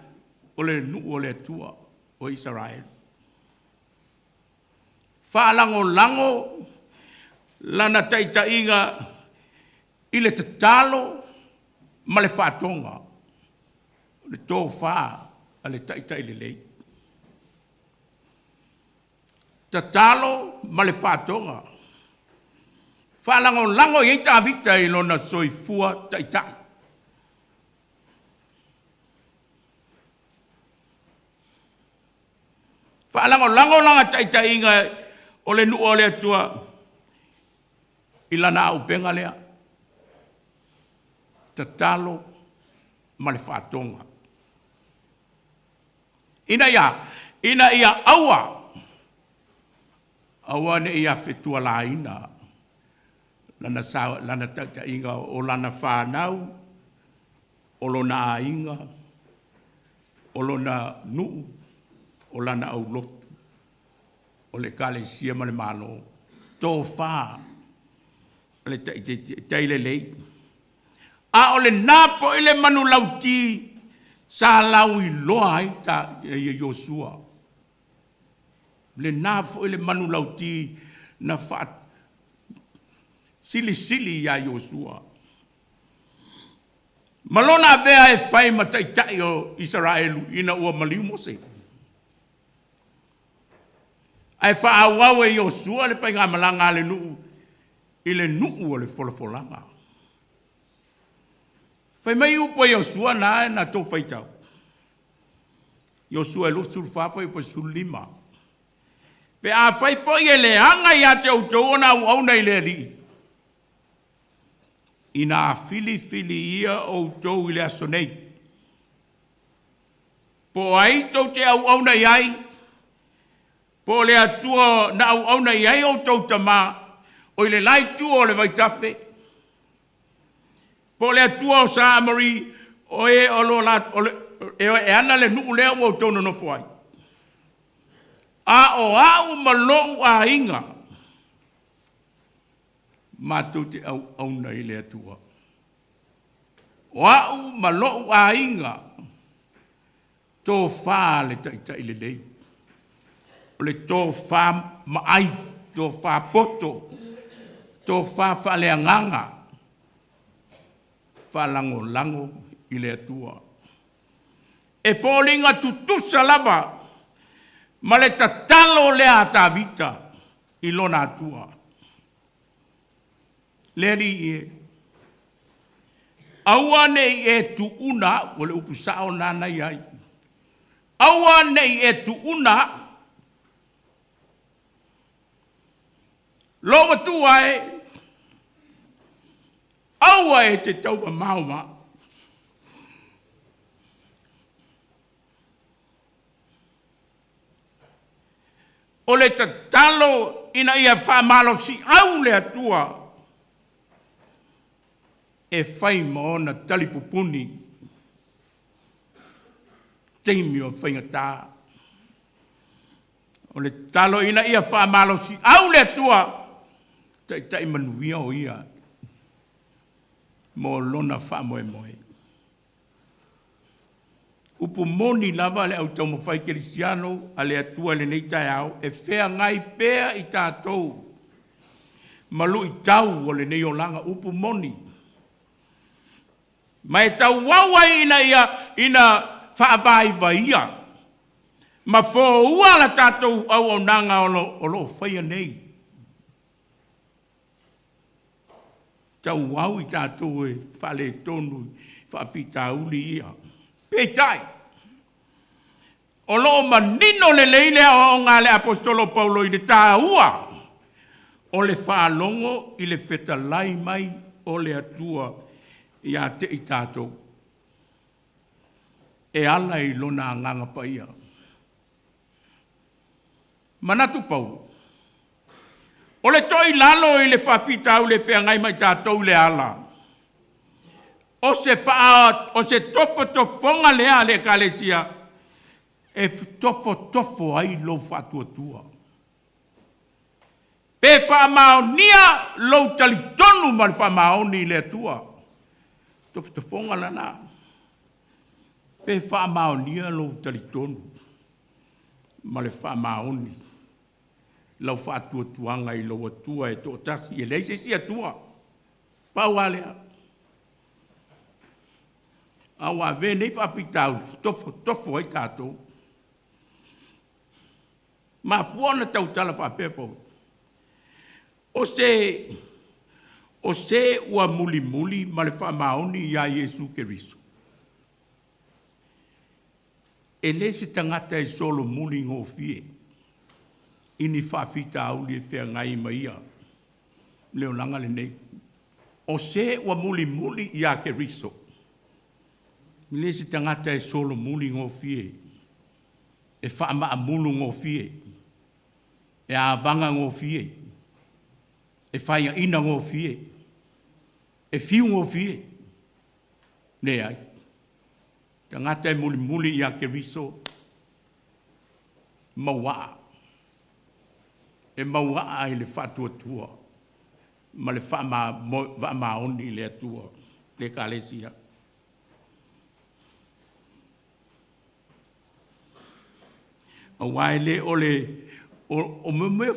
o le nuu o le Atua o Isaraelu. Faalagolago lana taitaiga i le tatalo ma le faatoga, le tofa a le taitai lelei. Tatalo ma le faatoga. Faalagolago i ai Tavita i lona soifua taitai. Faalagolago lana taitaiga o le nuu o le Atua i lana auupega lea, tatalo ma le faatoga. Ina ia, ina ia aua, aua ne i afe tualaina lana, sa, lana taitaiga o lana fanau, o lona aiga, o lona nuu, o lana aulotu, o le ekalesia ma le Malo. Tofa le taitai lelei. A o lena foi le manulauti sa lauiloa ai ta, ia Iosua. Lena foi le manulauti na faasilisili iā Iosua ma lona avea e fai ma taitai o Isaraelu ina ua maliu Mose. Ae faaauau e Iosua le faigamalaga a le nuu i le nuu o le folafolaga. Fai mai upu a Iosua na na tou faitau. Iosua 24 fuaiupu 15. Pe afai foi e leaga ia te outou ona auauna i le Alii, ina filifilia outou i le aso nei, po o ai tou te auauna i ai, po o le Atua na auauna i ai outou tama, o i le la itu o le vaitafe, po o le Atua o Sa-Amori, o e o lo e ana le nuu lea ua outou nonofo ai. A o au ma lou aiga, matou te auauna i le Atua. O au ma lou aiga, tofa le taitai lelei, o le tofa maai, tofa poto, tofa faaleagaga, faalagolago i le Atua. E foliga tutusa lava ma le tatalo lea a Tavita i lona Atua. Le Alii e, aua ne i e tuuna au, o le upu sao lena na i ai. Aua ne i e tuuna au. Lou matua e, aua e te taumamao ma au. O le tatalo ina ia faamalosiau le Atua e fai ma ona talipupuni taimi o faigata. O le tatalo ina ia faamalosiau le Atua, taitai manuia o ia mo lona faamoemoe. Upu moni lava le au taumafai kerisiano a le Atua i lenei taeao, e feagai pea i tatou ma luitau o lenei olaga, upu moni. Ma e tauau ai ina ia ina faavaivaia ma foua la tatou auaunaga o lo o faia nei. Tauau i tatou e faaletonu faafitauli ia. Peitai, o lo o manino lelei le aoaoga a le Aposetolo Paulo i le taua o le faalogo i le fetalai mai o le Atua ia te i tatou, e ala i lona Agaga Paia. Manatu Paulo, o le toilalo i le faafitauli e feagai ma i tatou i le ala, o se, o se tofotofoga lea a le Ekalesia e tofotofo ai lou faatuatua. Pe faamaonia lou talitonu ma le faamaoni i le Atua. Tofotofoga lana. Pe faamaonia lou talitonu ma le faamaoni lau faatuatuaga i lou Atua e toatasi, e leai se isi Atua, pau lava lea. A ua avea nei faafitauli, tofotofo ai tatou. Mafua ona tautala faapea Paulo, o se ua mulimuli ma le faamaoni iā Iesu Keriso. E le se tagata e solomuli gofie i ni faafitauli e feagai ma ia le olaga lenei. O se ua mulimuli iā Keriso, e le se tagata e solomuli gofie, e faamaamulu gofie, e avaga gofie, e faiaina gofie, e fiu gofie. Leai. Tagata e mulimuli iā Keriso, mauaa. E mauaa i le faatuatua ma le faamaoni i le Atua, le Ekalesia. Aua e le o le O mea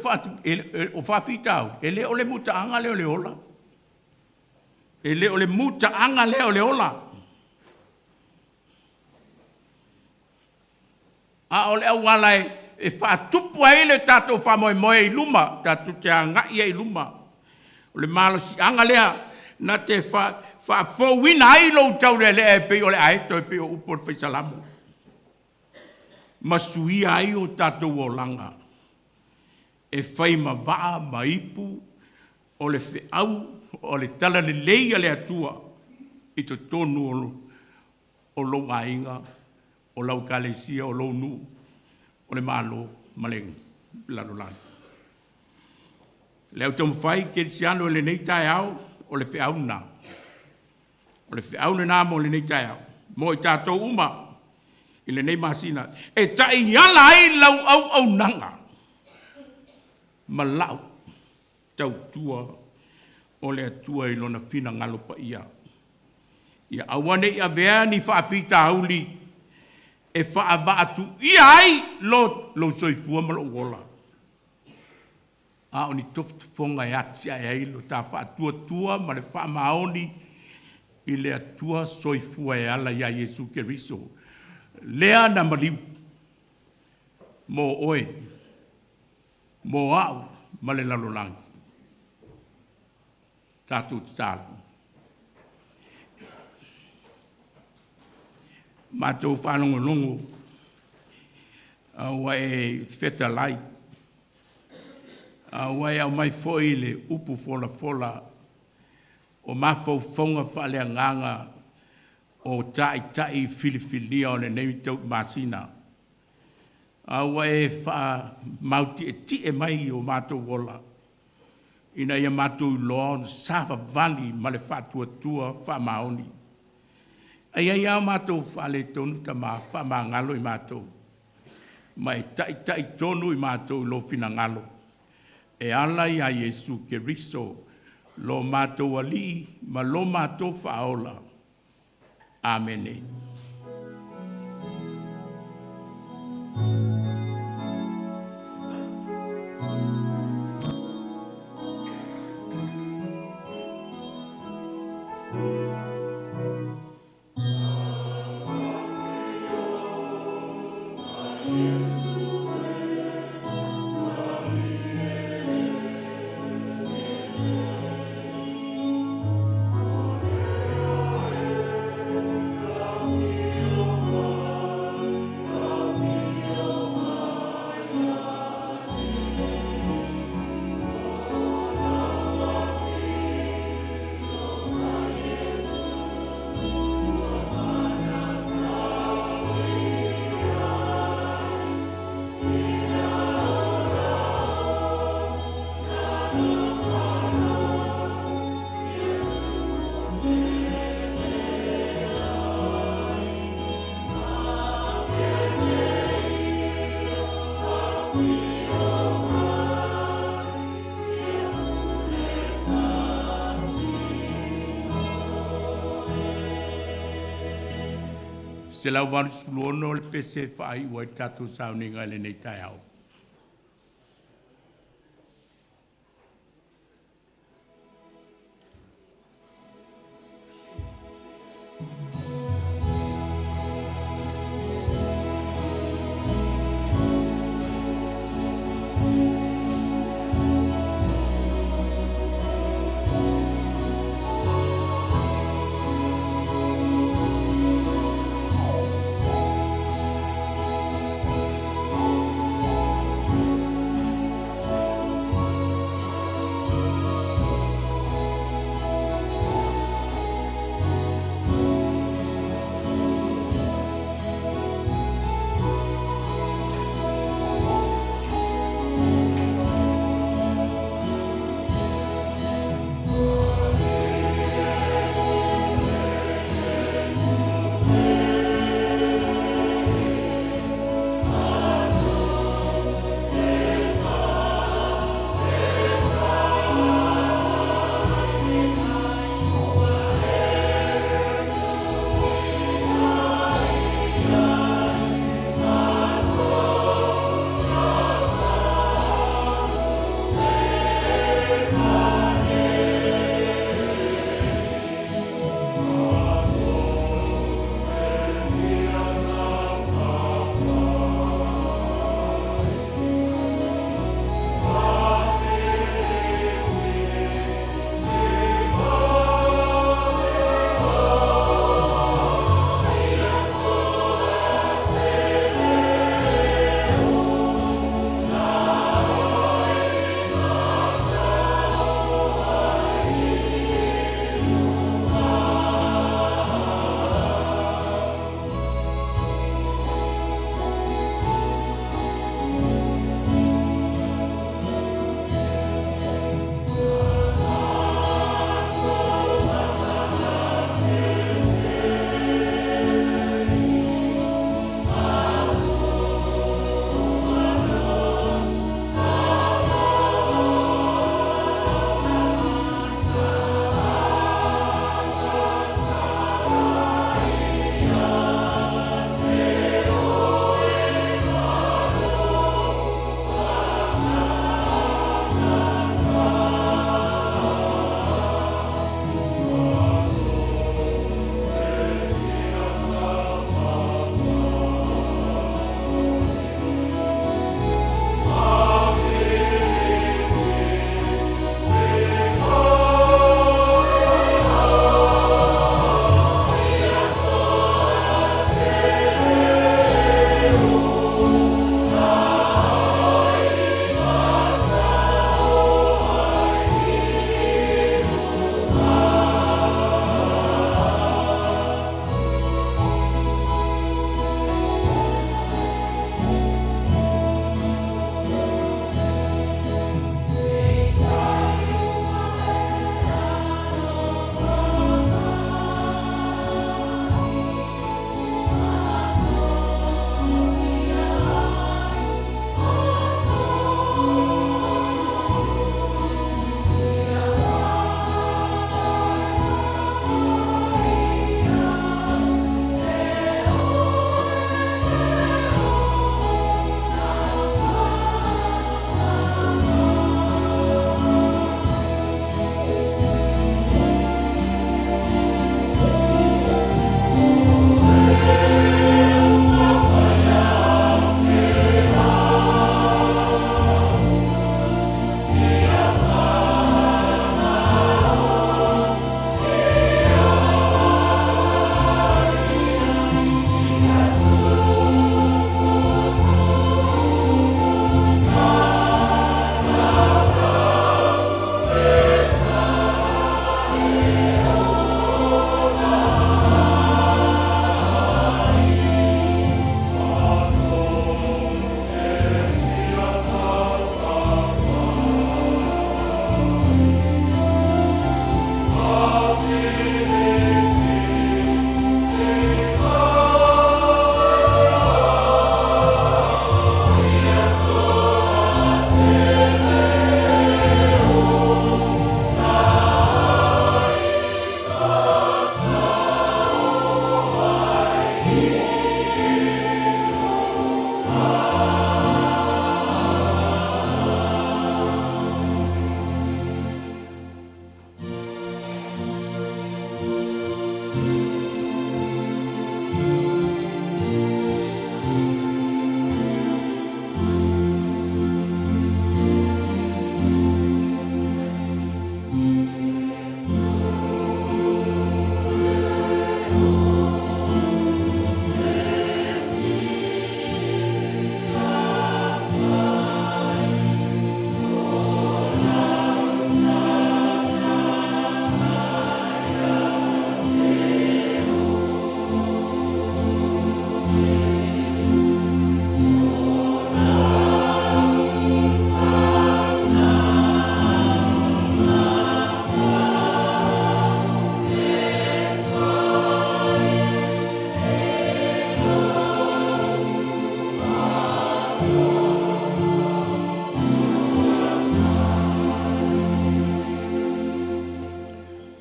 o faafitauli, e le o le mutaaga lea o le ola. E le o le mutaaga lea o le ola. A o le auala e faatupu ai le tatou faamoemoe i luma, tatou te agai ai i luma. O le malosiaga lea na te faafouina ai lou taulealea e pei o le aeto e pei o upu o le Fai Salamo, ma suia ai o tatou olaga e fai ma vaa ma ipu o le feau o le talalelei a le Atua i totonu o lou aiga, o lau ekalesia, o lou nuu, o le Malo ma le lalolagi. Le au taumafai kerisiano i lenei taeao, o le feau lena. O le feau lena mo lenei taeao, mo i tatou uma i lenei masina, e taiala ai lau auaunaga ma lau tautua o le Atua i Lona finagalo paia. Ia aua ne i avea ni faafitauli e faavaatuia ai lou soifua ma lou ola, a o ni tofotofoga e atiae ai lo ta faatuatua ma le faamaoni i le Atua soifua e ala ia Iesu Keriso, lea na maliu mo oe, mo au ma le lalolagi. Tatou tatalo. Matou faalogologo a ua e fetalai, a ua e aumai foi le upu folafola o mafaufauga faaleagaga o Taitai filifilia o lenei masina, a ua e faamautietie mai i o matou ola ina ia matou iloa ona savavali ma le faatuatua faamaoni. Ae i ai lava o matou faaletonu Tama, faamagalo i matou, ma e taitai tonu i matou i lou finagalo e ala ia Iesu Keriso lo matou Alii ma lo matou Faaola. Amene. 186 le pese e faaiu ai le tatou sauniga i lenei taeao.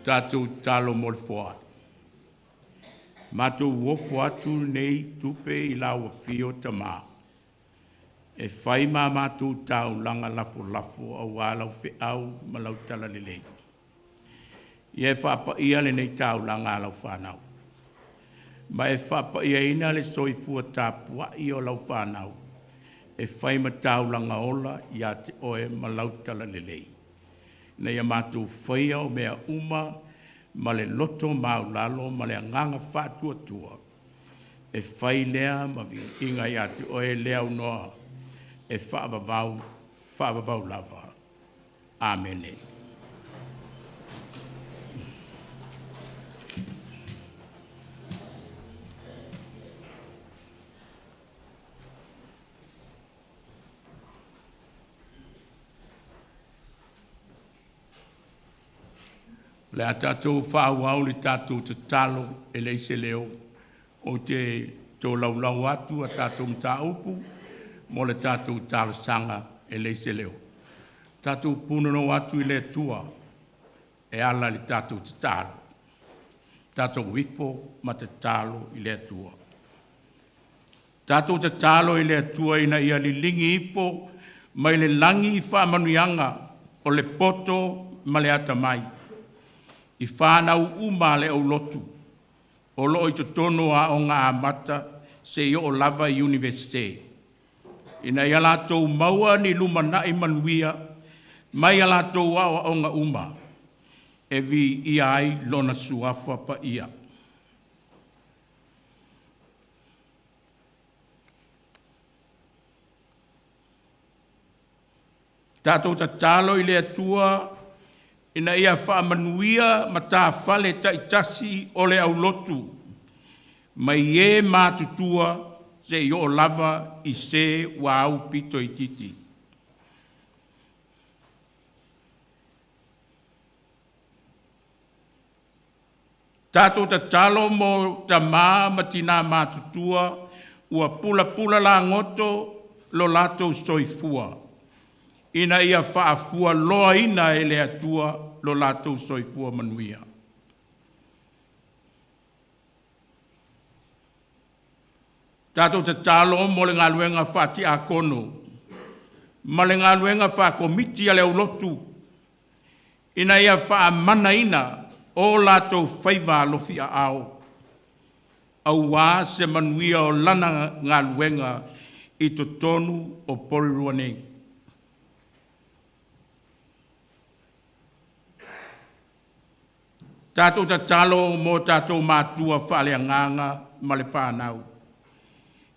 Tatou tatalo mo le foai. Matou ofo atu nei tupe i lau afio Tamā, e fai ma matou taulaga lafolafo auā lau feau ma lau talalelei. Ia e faapaia lenei taulaga a lau fanau, ma e faapaiaina le soifua tapuai o lau fanau e fai ma taulaga ola ia te oe ma lau talalelei. Ina ia matou faia o mea uma ma le loto maualalo ma le agaga faatuatua, e fai lea ma viiga ia te oe le aunoa e faavavau, faavavau lava. Amene. O le a tatou faaauau le tatou tatalo e leai se leo. Ou te tolaulau atu a tatou mataupu mo le tatou talosaga e leai se leo. Tatou punonou atu i le Atua e ala i le tatou tatalo. Tatou ifo ma tatalo i le Atua. Tatou tatalo i le Atua ina ia liligi ifo mai le lagi faamanuiaga o le poto ma le atamai, i fanau uma a le aulotu o lo o i totonu o Aoga Amata seia oo lava i Iunivesite, ina ia latou maua ni lumanai manuia mai a latou aoaoga uma e viia ai Lona Suafa Paia. Tatou tatalo i le Atua ina ia faamanuia matafale taitasi o le aulotu, mai e matutua seia oo lava i se ua aupito itiiti. Tatou tatalo mo tama ma tina matutua ua pulapula lagoto lo latou soifua, ina ia faafualoaina e le Atua lo latou soifua manuia. Tatou tatalo mo le galuega faatiakono ma le galuega faakomiti a le aulotu, ina ia faamanaina o latou faiva alofiaao aua se manuia o Lana galuega i totonu o Porirua nei. Tatou tatalo mo tatou matua faaleagaga ma le fanau,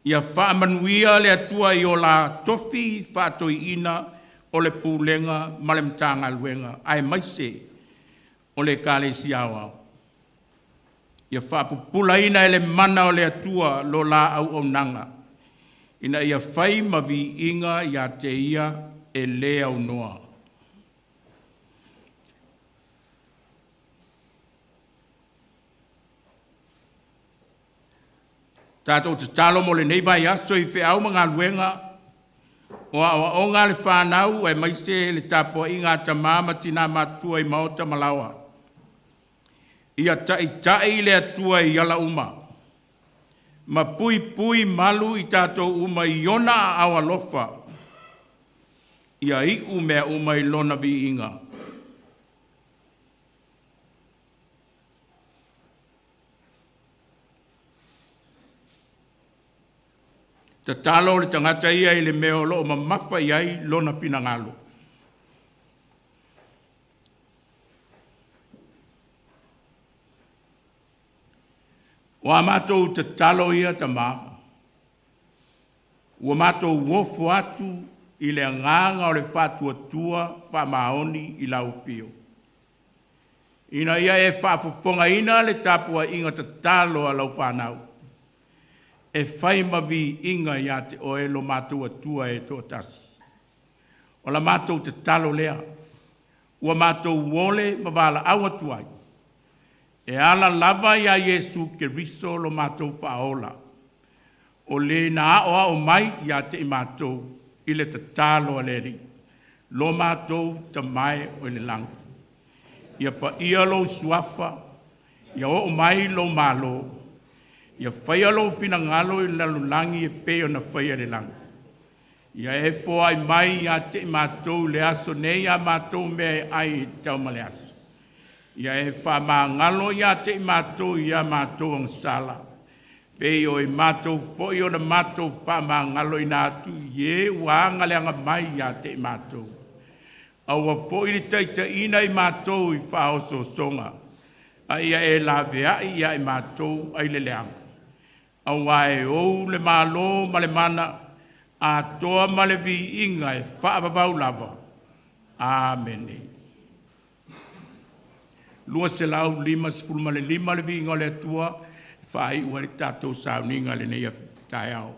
ia faamanuia le Atua i o la tofi faatoeaina o le pulega ma le Matagaluega aemaise o le Ekalesia Aoao. Ia faapupulaina e le mana o le Atua lo la auaunaga, ina ia fai ma viiga ia te Ia e le aunoa. Tatou tatalo mo lenei vaiaso i feau ma galuega o aoaoga a le fanau aemaise le tapuaiga a tama ma tina matutua i maota ma laoa. Ia taitai le Atua i ala uma ma puipui malu i tatou uma i ona aao alofa. Ia iu mea uma i lona viiga. Tatalo le tagata ia i le mea o lo o mamafa i ai lona finagalo. O a matou tatalo ia Tama, ua matou ofo atu i le Agaga o le Faatuatua Faamaoni i Lau Afio, ina ia e faafofogaina le tapuaiga tatalo a lau fanau, e fai ma viiga ia te Oe lo matou Atua e toatasi. O la matou tatalo lea, ua matou ole ma valaau atu ai, e ala lava ia Iesu Keriso lo matou Faaola, o Le na aoao mai ia te i matou i le tatalo a le Alii, lo matou Tama e oi le lagi, ia paia lou Suafa, ia oo mai lou Malo, ia faia lou finagalo i le lalolagi e pei ona faia i le lagi. Ia e foai mai ia te i matou i le aso nei a matou mea e ai e tatau ma le aso. Ia e faamagalo ia te i matou i a matou agasala, pei o e matou foi ona matou faamagaloina atu i e ua agaleaga mai ia te i matou. Aua foi ne i taitaiina i matou i faaosoosoga, a ia e laveai ia i matou ai le leaga, aua e ou le Malo ma le mana, atoa ma le viiga e faavavau lava. Amene. 255 le viiga o le Atua e faaiu ai le tatou sauniga i lenei taeao.